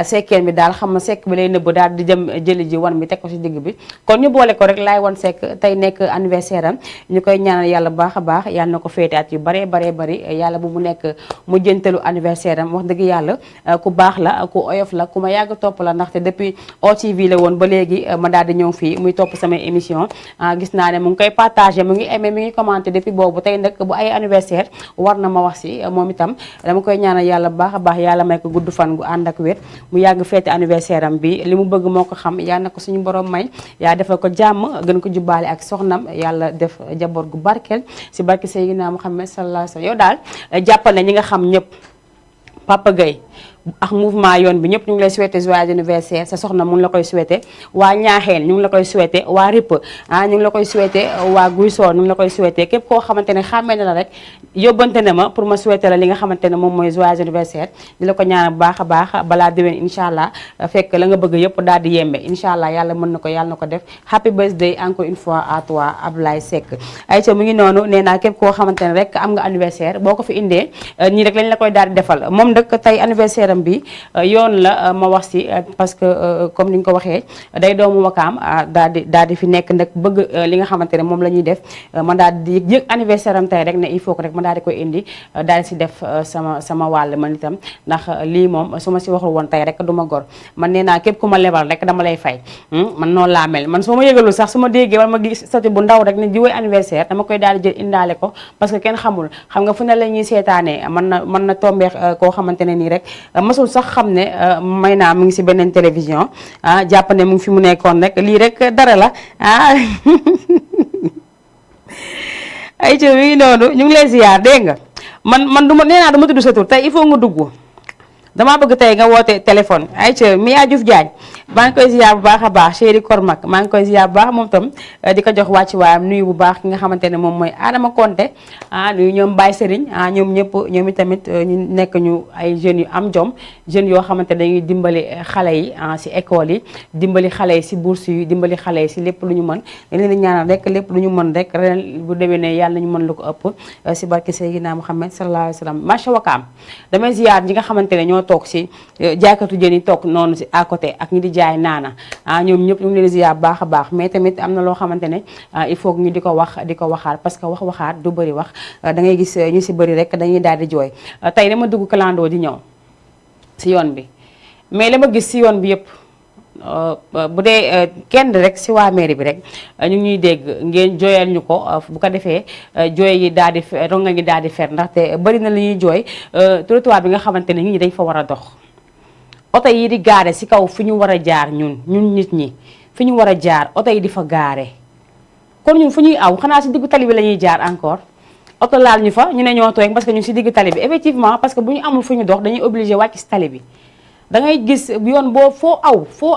sekkeen bi daal xam nga sekk bi lay nëbb daal di jëm jëli ji wan bi teg ko si digg bi kon ñu boole ko rek Laay Wan Seck tey nekk anniversaire am ñu koy ñaanal yàlla baax a baax yàlla na ko féete at yu baree bari yàlla bu mu nekk mu jëntalu anniversaire am wax dëgg yàlla ku baax la ku oyof la ku ma yàgg topp la ndaxte depuis OTV la woon ba léegi ma daal di ñëw fii muy topp samay émission gis naa ne mu ngi koy partagé mu ngi aimé mi ngi commenté depuis boobu tey nag bu ay anniversaire war na ma wax si moom itam dama koy ñaanal yàlla baax a baax yàlla may ko gudd fan gu ànd ak wér mu yàgg féete anniversaire am bi li mu bëgg moo ko xam yàlla na ko suñu borom may yaa defal ko jàmm gën ko jubbaale ak soxnam yàlla def jaboot gu barkeel si barke Seydina Muhammad sallallahu alayhi wa sallam yow daal jàppal ne ñi nga xam ñëpp Papa Gueye ak mouvement yoon bi ñëpp ñu ngi lay souhaité joyeux anniversaire sa soxna mu ngi la koy souhaité waa Ñaaxeen ñu ngi la koy souhaité waa Ripp ñu ngi la koy souhaité waa Guy Soor ñu ngi la koy souhaité képp koo xamante ne xàmmee na la rek yóbbante na ma pour ma souhaité la li nga xamante ne moom mooy joyeux anniversaire di la ko ñaanal baax a baax balaa déwén incha allah fekk la nga bëgg yëpp daal di yembe incha allah yàlla mën na ko yàlla na ko def happy birthday encore une fois à toi Ablaye Seck ayca mu ngi noonu nee naa képp koo xamante ne rek am nga anniversaire boo ko fi indee ñii rek lañ la koy daal di defal moom nag tey anniversaire bi yoon la ma wax si parce que comme ni ñu ko waxee day doomu Wakaam daal di fi nekk nag bëgg li nga xamante ne moom la ñuy def man daal di yëg anniversaire am tey rek ne il faut que rek ma daal di koy indi daal di si def sama wàll man itam ndax lii moom su ma si waxul woon tey rek du ma gor man nee naa képp ku ma lebal rek dama lay fay man noonu laa mel man soo ma yëgalul sax su ma déggee wala ma gis statut bu ndaw rek ne jiwee anniversaire dama koy daal di jël indaale ko parce que kenn xamul xam nga fu ne la ñuy seetaanee mën na tombeex koo xamante ne nii rek masul sax xam ne may naa mu ngi si beneen télévision jàpp ne mu ngi fi mu nekkoon rek lii rek dara la ay ci mi ngi noonu ñu ngi lay ziar dégg nga man du ma nee naa du ma tudd sa tur tey il faut nga dugg damaa bëgg tey nga woote téléphone ay ci Mia Diouf Diagne maa ngi koy ziar bu baax a baax chéri Kormak maa ngi koy ziar bu baax moom tam di ko jox wàcc waayam nuyu bu baax ki nga xamante ne moom mooy Adama Konté nuyu ñoom Baye Serigne ñoom ñëpp ñoom itamit ñu nekk ñu ay jeunes yu am jom jeunes yoo xamante ne dañuy dimbali xale yi si école yi dimbali xale yi si bourse yi dimbali xale yi si lépp lu ñu mën dañ leen di ñaanal rek lépp lu ñu mën rek ren bu déwénee yàlla ñu mën lu ko ëpp si barke Seydina Muhammad sallallahu alayhi wa sallam macha wakaam damay ziar ñi nga xamante ne ñoo toog si jaaykatu jën yi toog noonu si à côté ak ñi di jaay naana ñoom ñëpp ñu ngi leen di ziar baax a baax mais tamit am na loo xamante ne il faut ñu di ko waxaat parce que waxaat du bëri wax da ngay gis ñu si bëri rek dañuy daal di jooy tey dama dugg kalandoo di ñëw si yoon bi mais la ma gis si yoon bi yëpp bu dee kenn rek si waa mairie bi rek ñu ngi ñuy dégg ngeen jooyal ñu ko bu ko defee jooy yi daal di ronga ngi daal di fer ndaxte bëri na li ñuy jooy trottoir bi nga xamante ne nit ñi dañ fa war a dox oto yi di gaare si kaw fi ñu war a jaar ñun nit ñi fi ñu war a jaar oto yi di fa gaare kon ñun fu ñuy aw xanaa si diggu tali bi la ñuy jaar encore oto laal ñu fa ñu ne ñoo tooy parce que ñun si diggu tali bi effectivement parce que bu ñu amul fu ñu dox dañuy obligé wàcc si tali bi da ngay gis yoon boo foo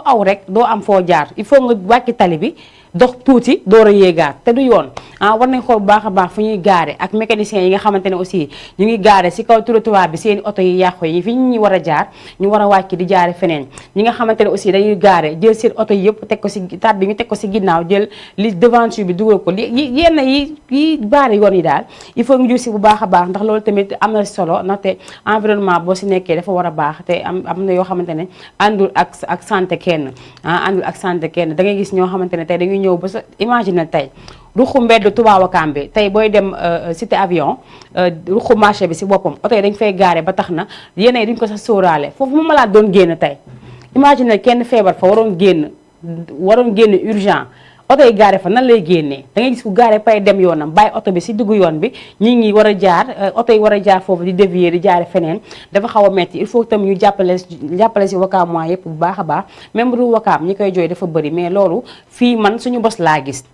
aw rek doo am foo jaar il faut nga wàcc tali bi dox tuuti door a yéegaat te du yoon war nañ xool bu baax a baax fu ñuy gaare ak mécaniciens yi nga xamante ne aussi ñu ngi gaare si kaw trottoir bi seen oto yi yàqu yi fi ñu war a jaar ñu war a wàcc di jaare feneen ñi nga xamante ne aussi dañuy gaare jël seen oto yi yëpp teg ko si taat bi ñu teg ko si ginnaaw jël li devanture bi dugal ko yenn yi baare yoon yi daal il faut ñu jur si bu baax a baax ndax loolu tamit am na solo ndaxte environnement boo si nekkee dafa war a baax te am na yoo xamante ne àndul ak santé kenn àndul ak santé kenn da ngay gis ñoo xamante ne tey dañuy ñëw ba sa imagine tey ruxu mbedd Touba Ouakam bi tey booy dem cité avion ruxu marché bi si boppam oto yi dañ fay gaare ba tax na yenn yi duñ ko sax sóoraale foofu mu malaat doon génn tey imagine kenn feebar fa waroon génn urgent oto yi gaare fa nan lay génnee da ngay gis ku gaare pay dem yoonam bàyyi oto bi si diggu yoon bi ñi war a jaar oto yi war a jaar foofu di dévier di jaare feneen dafa xaw a metti il faut tam ñu jàppale si Ouakam mois yëpp bu baax a baax même bu dul Ouakam ñi koy jooy dafa bëri mais loolu fii man suñu bos laa gis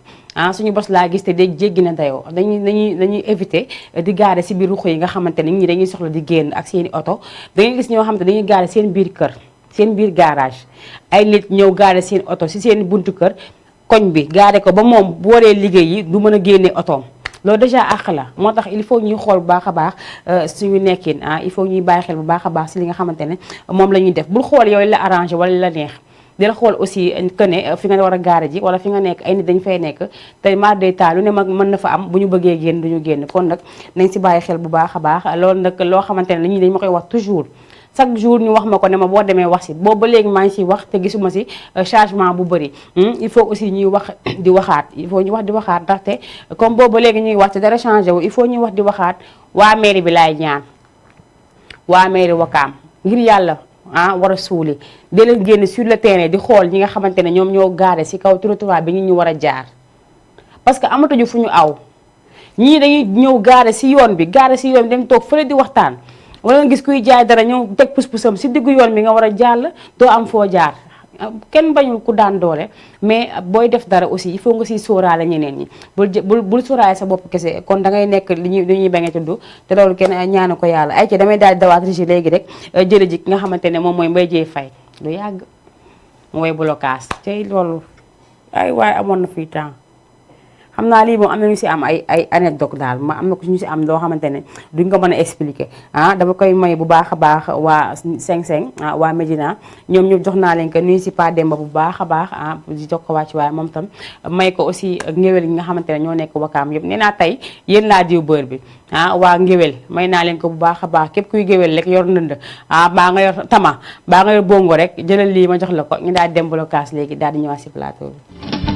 suñu bos laa gis te day jéggi na dayoo dañuy éviter di gaare si biir ruq yi nga xamante ne ñi dañuy soxla di génn ak seeni oto da ngay gis ñoo xamante dañuy gaare seen biir kër seen biir garage ay nit ñëw gaare seen oto si seen buntu kër koñ bi gaare ko ba moom bu waree liggéey yi du mën a génne otoom loolu déjà àq la moo tax il faut ñuy xool bu baax a baax suñu nekkin il faut ñuy bàyyi xel bu baax a baax si li nga xamante ne moom la ñuy def bul xool yooyu la arrangé wala la neex di la xool aussi que ne fi nga war a gaare ji wala fi nga nekk ay nit dañ fay nekk te mar day taal lu ne mag mën na fa am bu ñu bëggee génn du ñu génn kon nag nañ si bàyyi xel bu baax a baax loolu nag loo xamante ne ñi dañ ma koy wax toujours chaque jour ñu wax ma ko ne ma boo demee wax si boobu ba léegi maa ngi siy wax te gisuma si changement bu bëri il faut aussi ñuy wax di waxaat il faut ñu wax di waxaat ndaxte comme boobu ba léegi ñuy wax te dara changé wu il faut ñuy wax di waxaat waa mairie bi laay ñaan waa mairie Wakaam ngir yàlla war a suuli di leen génn sur le terrain di xool ñi nga xamante ne ñoom ñoo gaare si kaw trottoir bi ñu war a jaar parce que amatuñu fu ñu aw ñii dañuy ñëw gaare si yoon bi dem toog fële di waxtaan wala nga gis kuy jaay dara ñëw teg pus-pusam si diggu yoon bi nga war a jàll doo am foo jaar kenn bañul ku daan doole mais booy def dara aussi il faut nga siy sóoraale ñeneen ñi bul sóoraale sa bopp kese kon da ngay nekk li ñuy ba nga tudd te loolu kenn ñaanu ko yàlla ay ci damay daal di dawaat rigi léegi rek jële ji ki nga xamante ne moom mooy Mbaye Dieye Faye lu yàgg mooy blocage tey loolu ay waaye amoon na fii temps xam naa lii moom am na ñu si am ay anecdote daal ma am na ko ñu si am loo xamante ne duñ ko mën a expliquer dama koy may bu baax a baax waa 5-5 waa Médina ñoom ñëpp jox naa leen ko nuyu si Pa Demba bu baax a baax di jox ko wàcc waaye moom tam may ko aussi ngéwél yi nga xamante ne ñoo nekk Wakaam yëpp nee naa tey yéen laa diw bër bi waa ngéwél may naa leen ko bu baax a baax képp kuy géwél rek yor ndënd baa nga yor tama baa nga yor bongo rek jëlal lii ma jox la ko ñu daal dem blocage léegi daal di ñëwaat si plateau bi.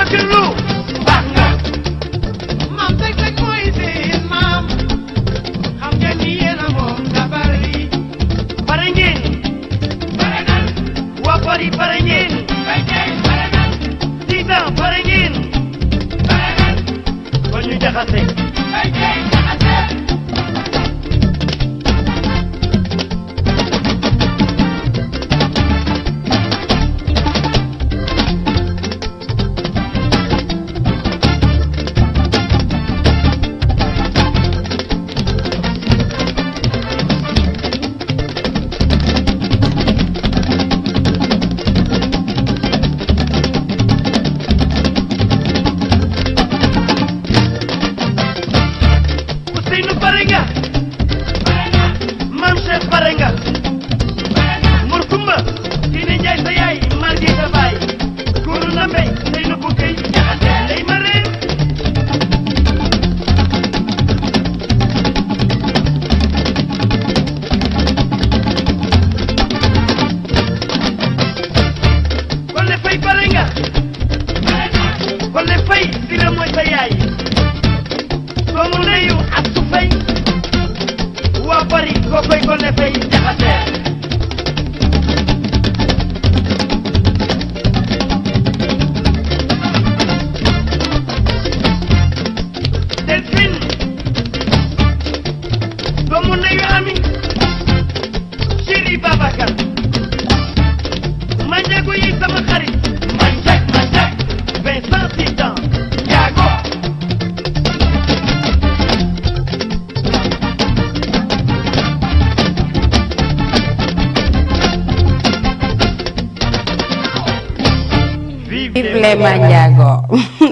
wakkilu baax nga maam teg teg mooy seen maam xam ngeen ni yéen a moom dabar yi pare ngeen pare nan waa Paris pare ngeen pare nan Titan pare ngeen pare nan kon ñu jaxase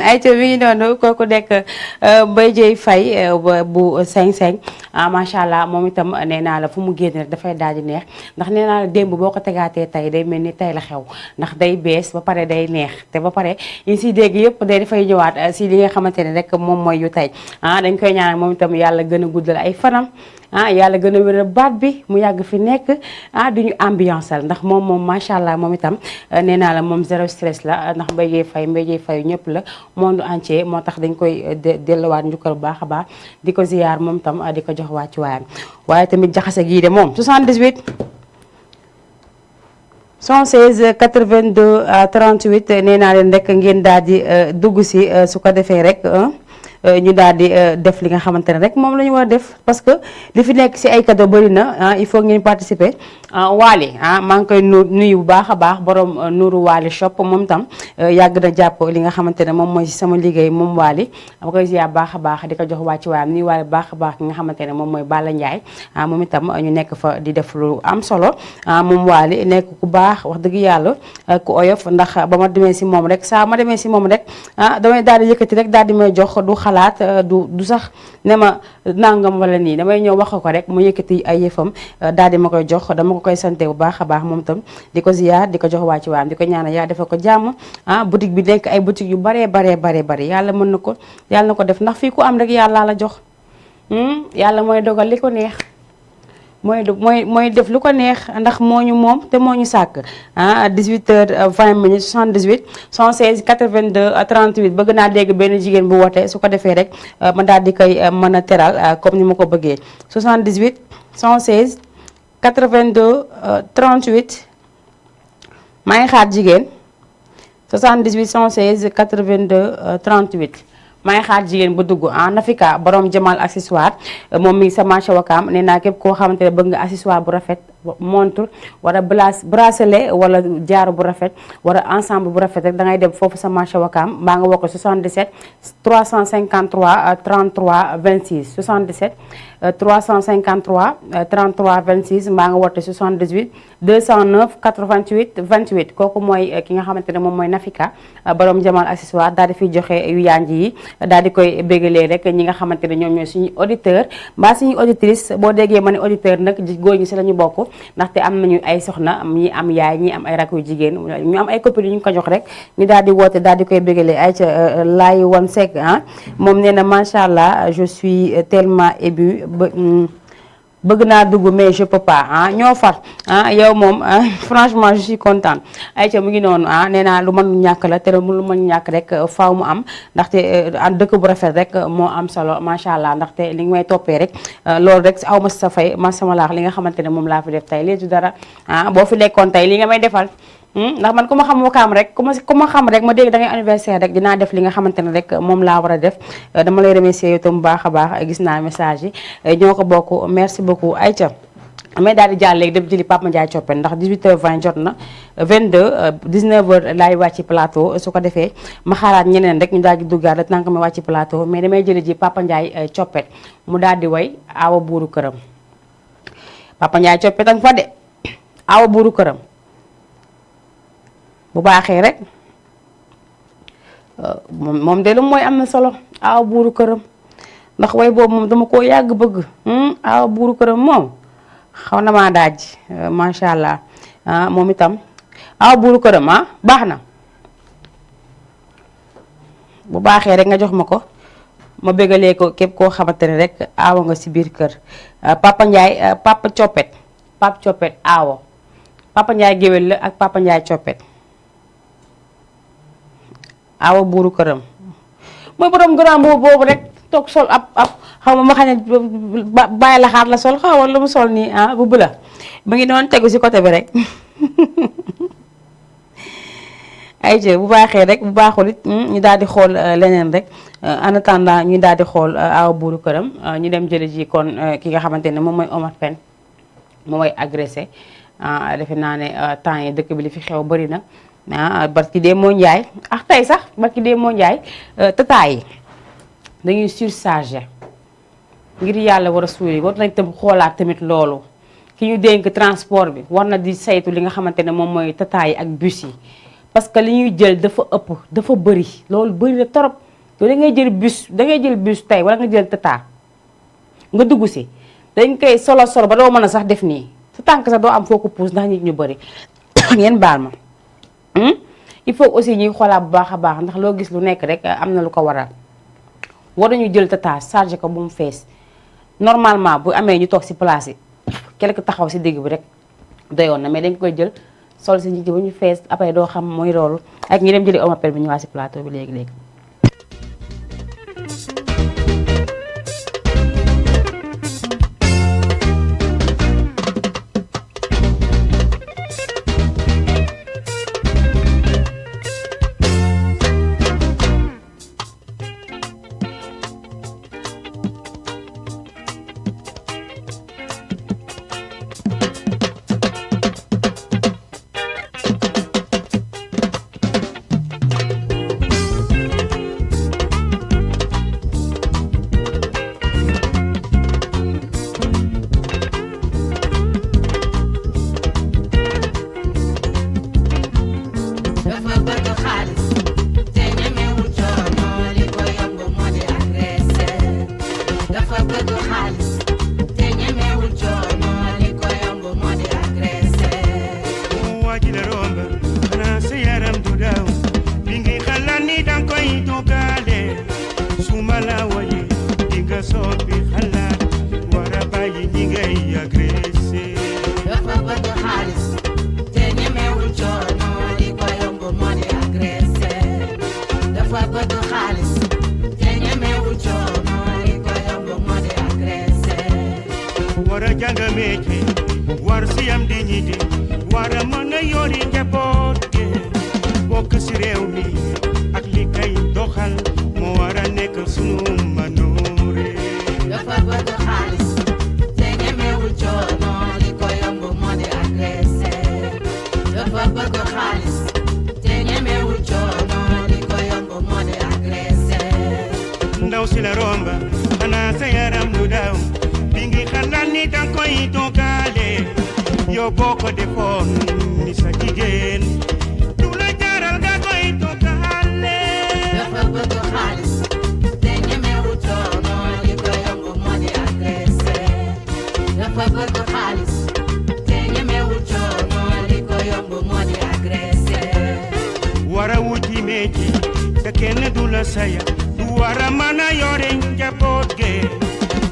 ay ca mi ngi noonu kooku nekk Mbaye Dieye Faye bu 5-5 macha allah moom itam nee naa la fu mu génn rek dafay daal di neex ndax nee naa la démb boo ko tegaatee tey day mel ni tey la xew ndax day bees ba pare day neex te ba pare yi si dégg yëpp day dafay ñëwaat si li nga xamante ne rek moom mooy yu tey dañ koy ñaanal moom itam yàlla gën a guddal ay fanam yàlla gën a wéral baat bi mu yàgg fi nekk du ñu ambiance ndax moom macha allah moom itam nee naa la moom zéro stress la ndax Mbaye Dieye Faye ñëpp la monde entier moo tax dañ koy delluwaat njukkal bu baax a baax di ko ziyaar moom itam di ko jox wàcc waayam waaye tamit jaxase gii de moom 78 116 82 38 nee naa leen rek ngeen daal di dugg si su ko defee rek ñu daal di def li nga xamante ne rek moom la ñu war a def parce que li fi nekk si ay cadeau bëri na il faut ngeen participer Waly maa ngi koy nuyu bu baax a baax borom Nourou Waly shop moom tam yàgg na jàpp li nga xamante ne moom mooy si sama liggéey moom Waly ma koy ziar baax a baax di ko jox wàcc waayam nuyu Waly baax a baax ki nga xamante ne moom mooy Balla Ndiaye moom itam ñu nekk fa di def lu am solo moom Waly nekk ku baax wax dëgg yàlla ku oyof ndax ba ma demee si moom rek saa ma demee si moom rek damay daal di yëkkati rek daal di may jox du xalaat du sax ne ma nangam wala nii damay ñëw wax ko rek mu yëkkati ay yëfam daal di ma koy jox dama ko koy sante bu baax a baax moom itam di ko ziyaar di ko jox waa ci waam di ko ñaanal yaa defal ko jàmm boutique bi nekk ay boutique yu baree yàlla mën na ko yàlla na ko def ndax fii ku am rek yàlla la jox yàlla mooy dogal li ko neex mooy def lu ko neex ndax moo ñu moom te moo ñu sàkk 18h20 78 116 82 38 bëgg naa dégg benn jigéen bu wote su ko defee rek ma daal di koy mën a teral comme ni ma ko bëggee 78 116 82 38 maa ngi xaar jigéen 78 116 82 38 maa ngi xaar jigéen bu dugg Nafika borom Jamal accessoire moom mi sa marché Wakaam nee naa képp koo xamante ne bëgg nga accessoire bu rafet montre wala bracelet wala jaaro bu rafet wala ensemble bu rafet rek da ngay dem foofu sa marché Wakaam mbaa nga woo ko 77 353 33 26 77 353 33 26 mbaa nga woote 78 209 88 28 kooku mooy ki nga xamante ne moom mooy Nafika borom Jamal accessoire daal di fiy joxe yu yanj yi daal di koy bégalee rek ñi nga xamante ne ñoom ñooy suñu auditeur mbaa suñu auditrice boo déggee ma ne auditeur nag góor ñi si la ñu bokk ndaxte am nañu ay soxna ñi am yaay ñi am ay rakk yu jigéen ñu am ay copines yu ñu ko jox rek ñu daal di woote daal di koy bégalee ay ca laay wan sec moom nee na macha allah je suis tellement ému bëgg naa dugg mais je peux pas ah ñoo far ah yow moom franchement je suis contente ayca mu ngi noonu ah nee naa lu mën ñàkk la te lu mën ñàkk rek faaw mu am ndaxte dëkk bu rafet rek moo am solo macha allah ndaxte li nga may toppee rek loolu rek aw ma sa fay ma sama laax li nga xamante ne moom laa fi def tey léegi dara ah boo fi nekkoon tey li nga may defal ndax man ku ma xam wakaam rek ku ma xam rek ma dégg da ngay anniversaire rek dinaa def li nga xamante ne rek moom laa war a def dama lay remercier yow tam bu baax a baax gis naa message yi ñoo ko bokk merci beaucoup Aïcha mais daal di jàll léegi dem jëli Papa Ndiaye Coppet ndax 18h20 jot na 19h laay wàcc plateau su ko defee ma xaaraat ñeneen rek ñu daal di duggaat rek tànk ma wàcc plateau mais damay jëli ji Papa Ndiaye Coppet mu daal di way aawa buuru këram Papa Ndiaye Coppet ak fa de aawa buuru këram bu baaxee rek moom de lu mooy am na solo aawa buuru këram ndax way boobu moom dama koo yàgg bëgg aawa buuru këram moom xaw na maa daaj macha allah moom itam aawa buuru këram baax na bu baaxee rek nga jox ma ko ma bégalee ko képp koo xamante ne rek aawa nga si biir kër Papa Ndiaye Papa Coppet aawa Papa Ndiaye géwél la ak Papa Ndiaye Coppet aawa buuru këram mooy borom grand boobu rek toog sol ab xaw ma xam ne bàyyi la xaar la sol xaw ma lu mu sol nii bu bula mu ngi noonu tegu si côté bi rek ayca bu baaxee rek bu baaxul it ñu daal di xool leneen rek en attendant ñu daal di xool aawa buuru këram ñu dem jëli ji kon ki nga xamante ne moom mooy Omar Pène moom mooy agressé defe naa ne temps yi dëkk bi li fi xew bëri na barki dee moo njaay tey sax barki dee moo njaay tata yi dañuy surchargé ngir yàlla war a suuli war nañ tam xoolaat tamit loolu ki ñu dénk transport bi war na di saytu li nga xamante ne moom mooy tata yi ak bus yi parce que li ñuy jël dafa ëpp dafa bëri loolu bëri na torop yow da ngay jël bus tey wala nga jël tata nga dugg si dañ koy solo ba doo mën a sax def nii sa tànk sax doo am foo ko puus ndax nit ñu bëri ngeen baal ma il faut aussi ñuy xoolaat bu baax a baax ndax loo gis lu nekk rek am na lu ko waral war nañu jël tata chargé ko bu mu fees normalement bu amee ñu toog si place yi quelque taxaw si digg bi rek doyoon na mais dañ koy jël sol si nit ñi ba ñu fees après doo xam mooy loolu ak ñi dem jëli Omar Pène bi ñu waa si plateau bi léegi-léegi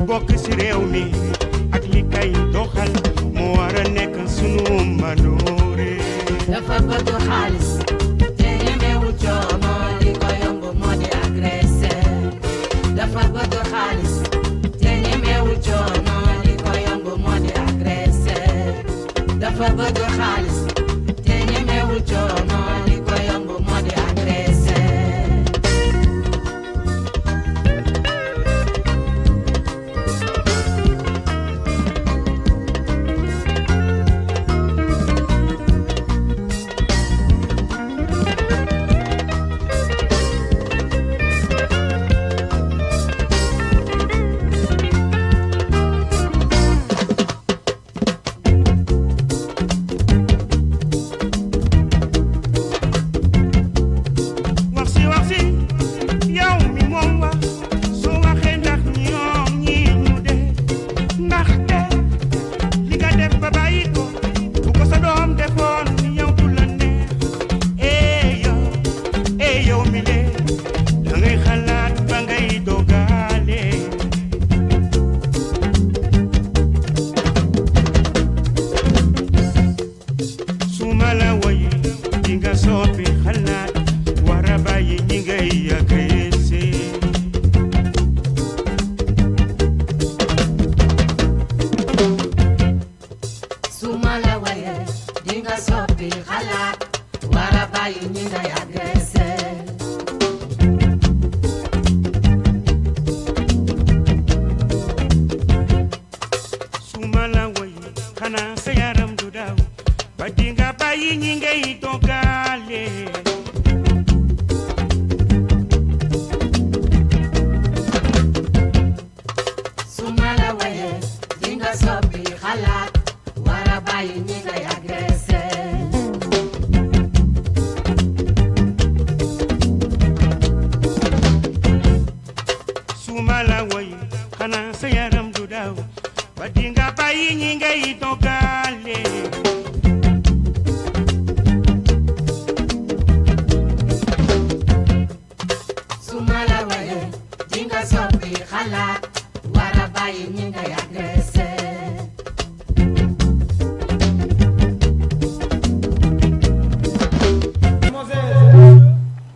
bokk si réew mi ak li kay ngay doxal moo war a nekk sunu manoore dafa bëgg xaalis te ñemewu coono li ko yomb moo di agressé dafa bëgg xaalis te ñemewu coono li ko yomb moo di agressé dafa bëgg xaalis te ñemewu coono li ko yomb moo di agressé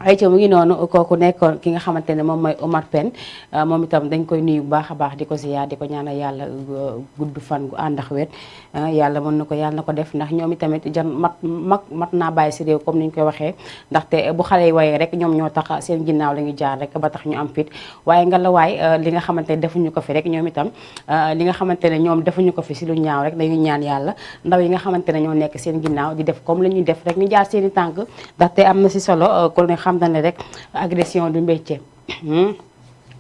ayca mu ngi noonu kooku nekkoon ki nga xamante ne moom mooy Omar Pène moom itam dañ koy nuyu bu baax a baax di ko ziyaar di ko ñaanal yàlla gudd fan gu ànd ak wér yàlla mën na ko yàlla na ko def ndax ñoom itamit jan mat naa bàyyi si réew comme ni ñu koy waxee ndaxte bu xale yi wayee rek ñoom ñoo tax seen ginnaaw la ñu jaar rek ba tax ñu am fit waaye nga la waay li nga xamante ne defuñu ko fi rek ñoom itam li nga xamante ne ñoom defuñu ko fi si lu ñaaw rek dañuy ñaan yàlla ndaw yi nga xamante ne ñoo nekk seen ginnaaw di def comme la ñuy def rek ñu jaar seen i tànk ndaxte am na si solo ku ne xam na ne rek agression du métier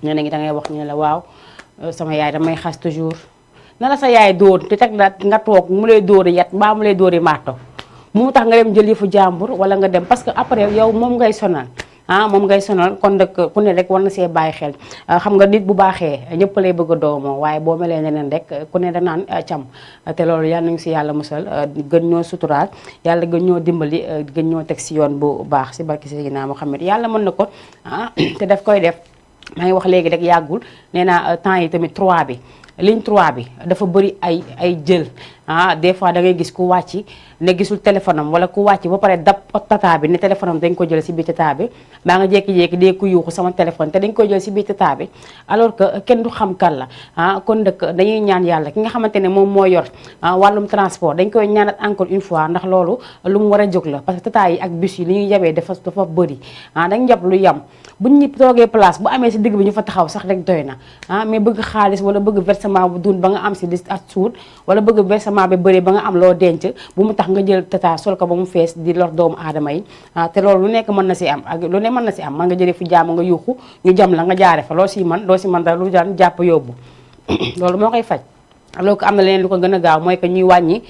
ñeneen ñi da ngay wax ñu ne la waaw sama yaay damay xas toujours na la sa yaay dóor te teg la nga toog mu lay dóori yat mbaa mu lay dóori marto mu tax nga dem jël yëfu jàmbur wala nga dem parce que après yow moom ngay sonal moom ngay sonal kon nag ku ne rek war na see bàyyi xel xam nga nit bu baaxee ñëpp lay bëgg a doomoo waaye boo melee neneen rek ku ne da naan cam te loolu yàlla nañu si yàlla musal gën ñoo suturaal yàlla gën ñoo dimbali gën ñoo teg si yoon bu baax si barki Seydina Muhammad yàlla mën na ko te daf koy def maa ngi wax léegi rek yàggul nee naa temps yi tamit 3 bi ligne 3 bi dafa bëri ay jël des fois da ngay gis ku wàcc ne gisul téléphone am wala ku wàcc ba pare dab tata bi ne téléphone am dañ ko jël si biir tata bi baa nga jékki-jékki dee ku yuuxu sama téléphone te dañ ko jël si biir tata bi alors que kenn du xam kan la kon nag dañuy ñaan yàlla ki nga xamante ne moom moo yor wàllum transport dañ koy ñaanat encore une fois ndax loolu lu mu war a jóg la parce que tata yi ak bus yi li ñuy yabee dafa bëri dañ jàpp lu yam buñ ñi toogee place bu amee si digg bi ñu fa taxaw sax rek doy na mais bëgg xaalis wala bëgg versement bu dun ba nga am si liste ak suut wala bëgg versement bi bëri ba nga am loo denc bu mu tax nga jël tata sol ko ba mu fees di lor doomu aadama yi te loolu lu nekk mën na si am ak lu ne mën na si am man nga jëlee fu jàmm nga yuuxu ñu jam la nga jaare fa loo si man dara lu daan jàpp yóbbu loolu moo koy faj alors que am na leneen lu ko gën a gaaw mooy que ñuy wàññi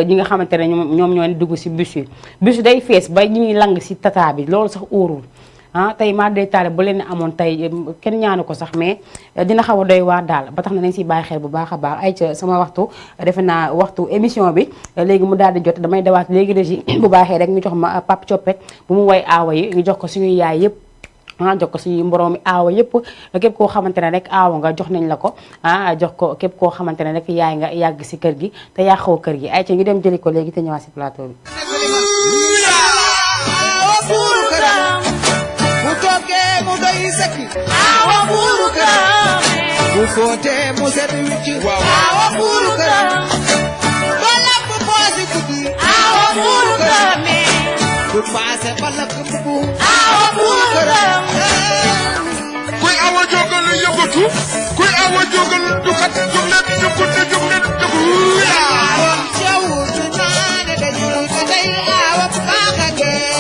ñi nga xamante ne ñoom ñoo dugg si bus yi day fees ba ñuy lang si tata bi loolu sax óorul tey maa day taale bu leen amoon tey kenn ñaanu ko sax mais dina xaw a doy waar daal ba tax na nañ si bàyyi xel bu baax a baax ay ca sama waxtu defe naa waxtu émission bi léegi mu daal di jot damay dawaat léegi régi bu baaxee rek ñu jox ma Pape Coppet bu mu woy aawa yi ñu jox ko suñuy yaay yëpp jox ko suñu mboroomi aawa yëpp képp koo xamante ne rek aawa nga jox nañ la ko jox ko képp koo xamante ne rek yaay nga yàgg si kër gi te yàqoo kër gi ay ci ngi dem jëli ko léegi te ñëwaat si plateau bi bu toogee mu doy sëkk aawa buuru këram bu footee mu set wicc aawa buuru këram ba lamb poosi guddi aawa buuru këram du paase ba lakk mbubu aawa buuru këram kuy awa jógal yëngatu kuy awa jógal dukat jóg leen yëngatu jóg leen yëngatu aawa caw du naane dañuy ko day aawa baaxa ngee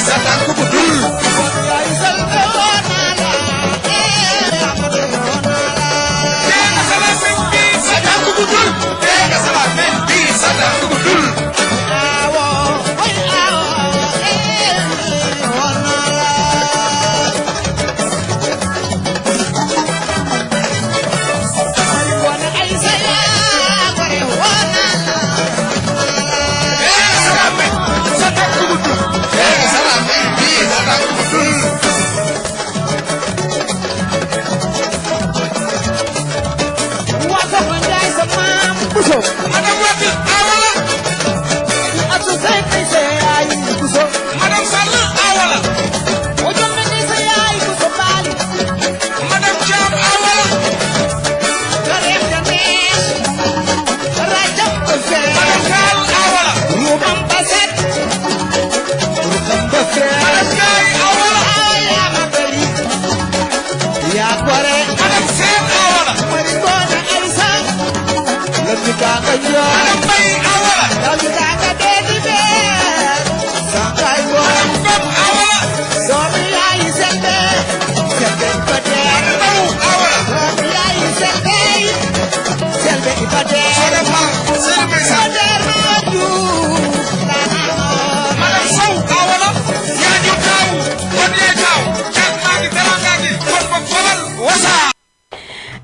Satan ku budul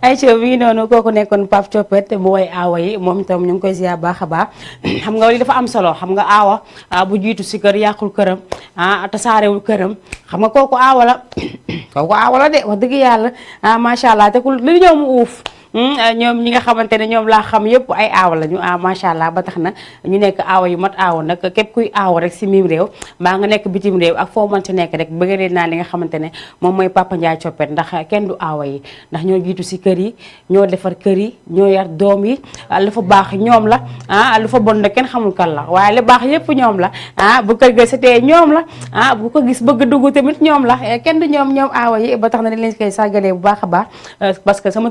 ay ci bi noonu kooku nekkoon Pape Thiopete bu way aawa yi moom itam ñu ngi koy ziar baax a baax xam nga li dafa am solo xam nga aawa bu jiitu si kër yàqul këram tasaarewul këram xam nga kooku aawa la kooku aawa la de wax dëgg yàlla macha allah te ku li ñëw mu uuf ñoom ñi nga xamante ne ñoom laa xam yëpp ay aawa la ñu macha allah ba tax na ñu nekk aawa yu mat aawa nag képp kuy aawa rek si mim réew mbaa nga nekk bitim réew ak foo mën ci nekk rek bëgg leen naa li nga xamante ne moom mooy Papa Ndiaye Thiopete ndax kenn du aawa yi ndax ñoo jiitu si kër yi ñoo defar kër yi ñoo yar doom yi lu fa baax ñoom la lu fa bon nag kenn xamul kan la waaye lu baax yëpp ñoom la bu kër ga setee ñoom la bu ko gis bëgg dugg tamit ñoom la kenn du ñoom aawa yi ba tax na dañ leen koy sàggalee bu baax a baax parce que sama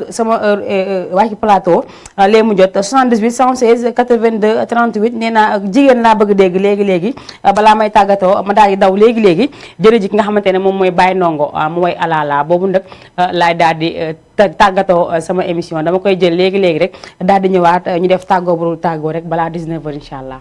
wàcc plateau léegi mu jot 78 116 82 38 nee naa jigéen laa bëgg dégg léegi balaa may tàggatoo ma daal di daw léegi jërëjëf ki nga xamante ne moom mooy Baye Ndongo mu way alala boobu nag laay daal di tàggatoo sama émission dama koy jël léegi rek daal di ñëwaat ñu def tàggoo bu dul tàggoo rek balaa 19h incha allah.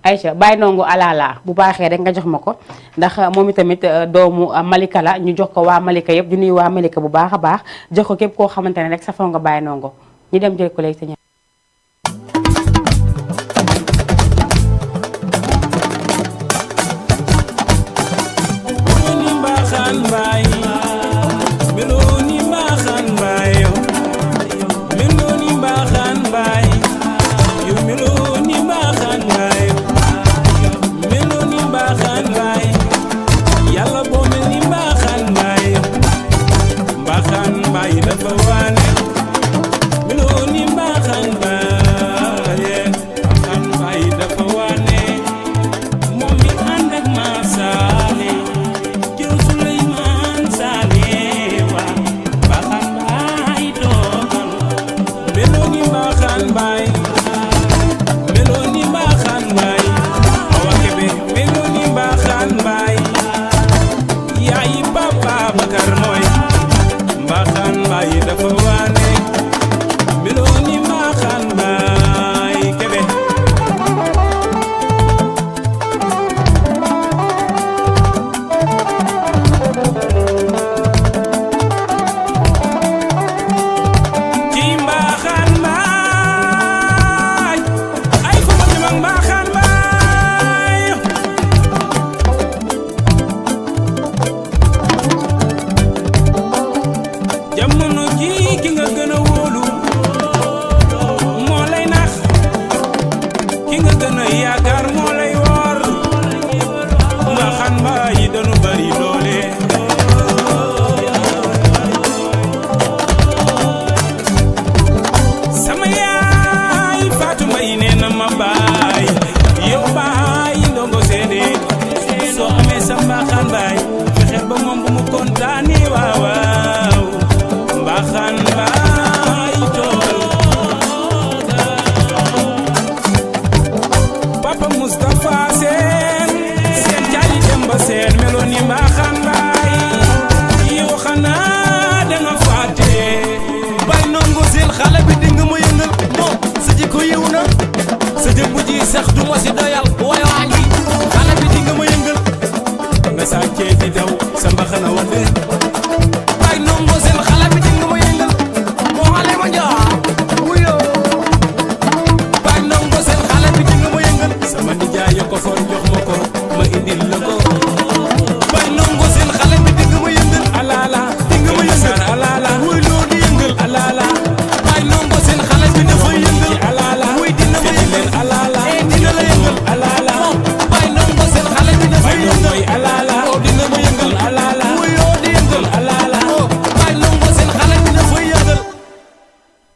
Aïcha Baye Ndongo alala bu baaxee rek nga jox ma ko ndax moom itamit doomu Malika la ñu jox ko waa Malika yëpp di nuyu waa Malika bu baax a baax jox ko képp koo xamante ne rek safoo nga Baye Ndongo ñu dem jël ko léegi te ñëw.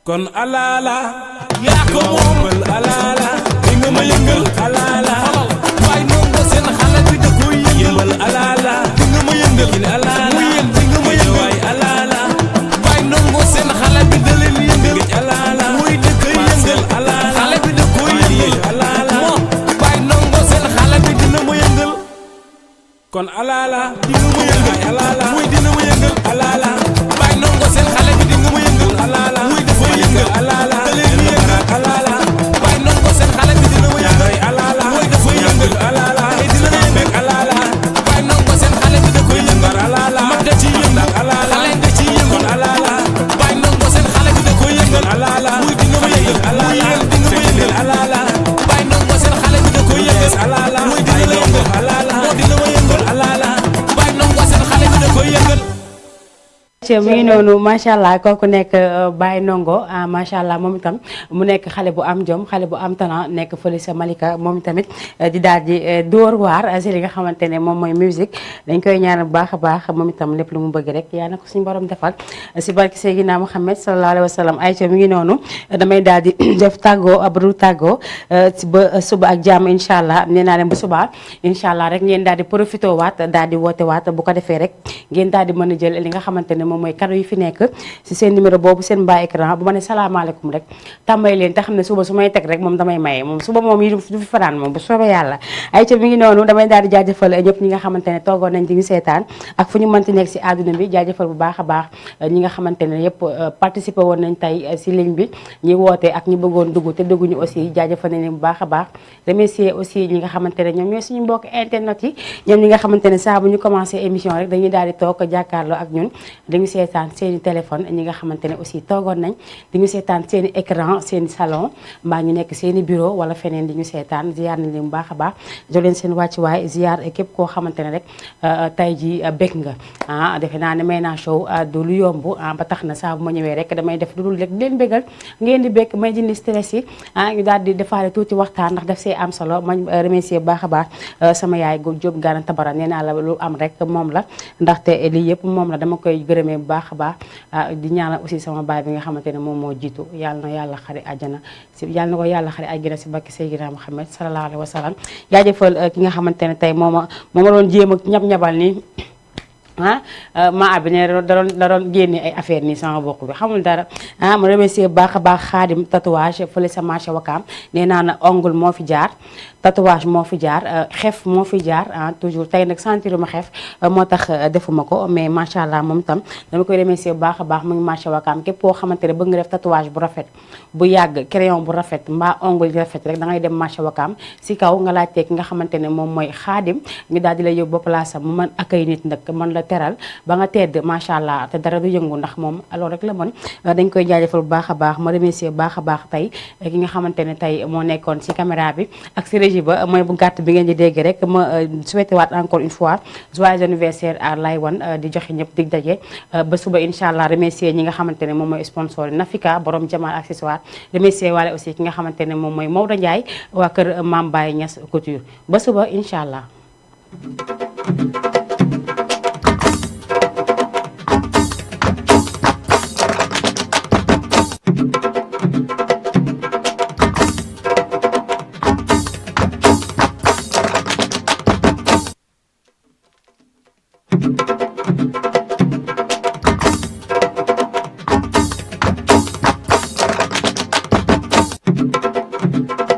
kon alala yaa ko moom alala di nga ma yëngal alala waaye Ndongo seen xale bi da koy yëngal alala di nga ma yëngal alala di nga ma yëngal waay alala waaye Ndongo seen xale bi da leen yëngal alala muy da koy yëngal alala xale bi da koy yëngal alala waaye Ndongo seen xale bi dina ma yëngal kon alala di nga ma yëngal alala muy dina ma yëngal alala waaye Ndongo seen xale bi di nga ma yëngal alala alala alala waaye Ndongo seen xale bi dina ma yëngal alala mooy dafa yëngal alala dina ma yëngal alala waaye Ndongo seen xale bi da koy yëngal alala mag da ci yëngal ayca mi ngi noonu macha allah kooku nekk Baye Ndongo macha allah moom itam mu nekk xale bu am jom xale bu am talent nekk fële sa Malika moom tamit di daal di dóor waar si li nga xamante ne moom mooy musique dañ koy ñaanal bu baax a baax moom itam lépp lu mu bëgg rek yaa na ko suñu borom defal si barke Seydina Muhammad sallallahu alayhi wa sallam ayca mi ngi noonu damay daal di def tàggoo abru tàggoo ba suba ak jàmm incha allah nee naa leen bu subaa incha allah rek ngeen daal di profité waat daal di woote waat bu ko defee rek ngeen daal di mën a jël li nga xamante ne moom mooy cadeau yi fi nekk si seen numéro boobu seen bas écran bu ma ne salaamaaleykum rek tàmbali leen te xam ne suba su may teg rek moom damay maye moom suba moom yi du fi fanaan moom bu soobee yàlla ayca mi ngi noonu damay daal di jaajëfal ñëpp ñi nga xamante ne toogoon nañ di ñu seetaan ak fu ñu mënti nekk si àdduna bi jaajëfal bu baax a baax ñi nga xamante ne yëpp participé woon nañ tey si ligne bi ñi woote ak ñi bëggoon dugg te dugguñu aussi jaajëfal nañ leen bu baax a baax remercier aussi ñi nga xamante ne ñoom ñooy suñu mbokk internet yi ñoom ñi nga xamante ne saa bu ñu commencé émission rek dañuy daal di toog jàkkaarloo ak ñun dañu seetaan seeni téléphone ñi nga xamante ne aussi toogoon nañ diñu seetaan seeni écran seeni salon mbaa ñu nekk seeni bureau wala feneen di ñu seetaan ziar nañ leen bu baax a baax jox leen seen wàccuwaay ziar képp koo xamante ne rek tey ji bég nga defe naa ne Mayna Show du lu yomb ba tax na saa bu ma ñëwee rek damay def lu dul rek di leen bégal ngeen di bég may dindi stress yi ñu daal di defaale tuuti waxtaan ndax daf see am solo ma remercier bu baax a baax sama yaay gu Jóob Gaana Tabara nee naa la lu am rek moom la ndaxte lii yëpp moom la dama koy gërëmee bu baax a baax di ñaanal aussi sama baay bi nga xamante ne moom moo jiitu yàlla na yàlla xari àjjana si yàlla na ko yàlla xari àjjana si bakki Seydina Muhammad sallallahu alayhi wa sallam jaajëfal ki nga xamante ne tey moo ma doon jéem a ñab-ñabal nii maa bi ne da doon génne ay affaire nii sama bokk bi xamul dara ma remercier baax a baax Xaadim tatouage fële sa marché Wakaam nee naa na ongle moo fi jaar tatouage moo fi jaar xef moo fi jaar toujours tey nag sentiruma xef moo tax defuma ko mais macha allah moom tam dama koy remercier bu baax a baax mu ngi marché Wakaam képp koo xamante ne bëgg nga def tatouage bu rafet bu yàgg crayon bu rafet mbaa ongle yu rafet rek da ngay dem marché Wakaam si kaw nga laajtee ki nga xamante ne moom mooy Xaadim ñu daal di lay yóbbu ba place am mu mën accueil nit nag mën la teral ba nga tedd macha allah te dara du yëngu ndax moom alors rek la mën dañ koy jaajëfal bu baax a baax ma remercier bu baax a baax tey ki nga xamante ne tey moo nekkoon si caméra bi ak si régie ba mooy bu gàtt bi ngeen di dégg rek ma souhaité waat encore une fois joyeux anniversaire à Laywan di joxe ñëpp dig daje ba suba incha allah remercier ñi nga xamante ne moom mooy sponsor Nafika borom Jamal accessoire remercier waale aussi ki nga xamante ne moom mooy Maodo Ndiaye waa kër Mame Baye Niass Couture ba suba incha allah. Thank you.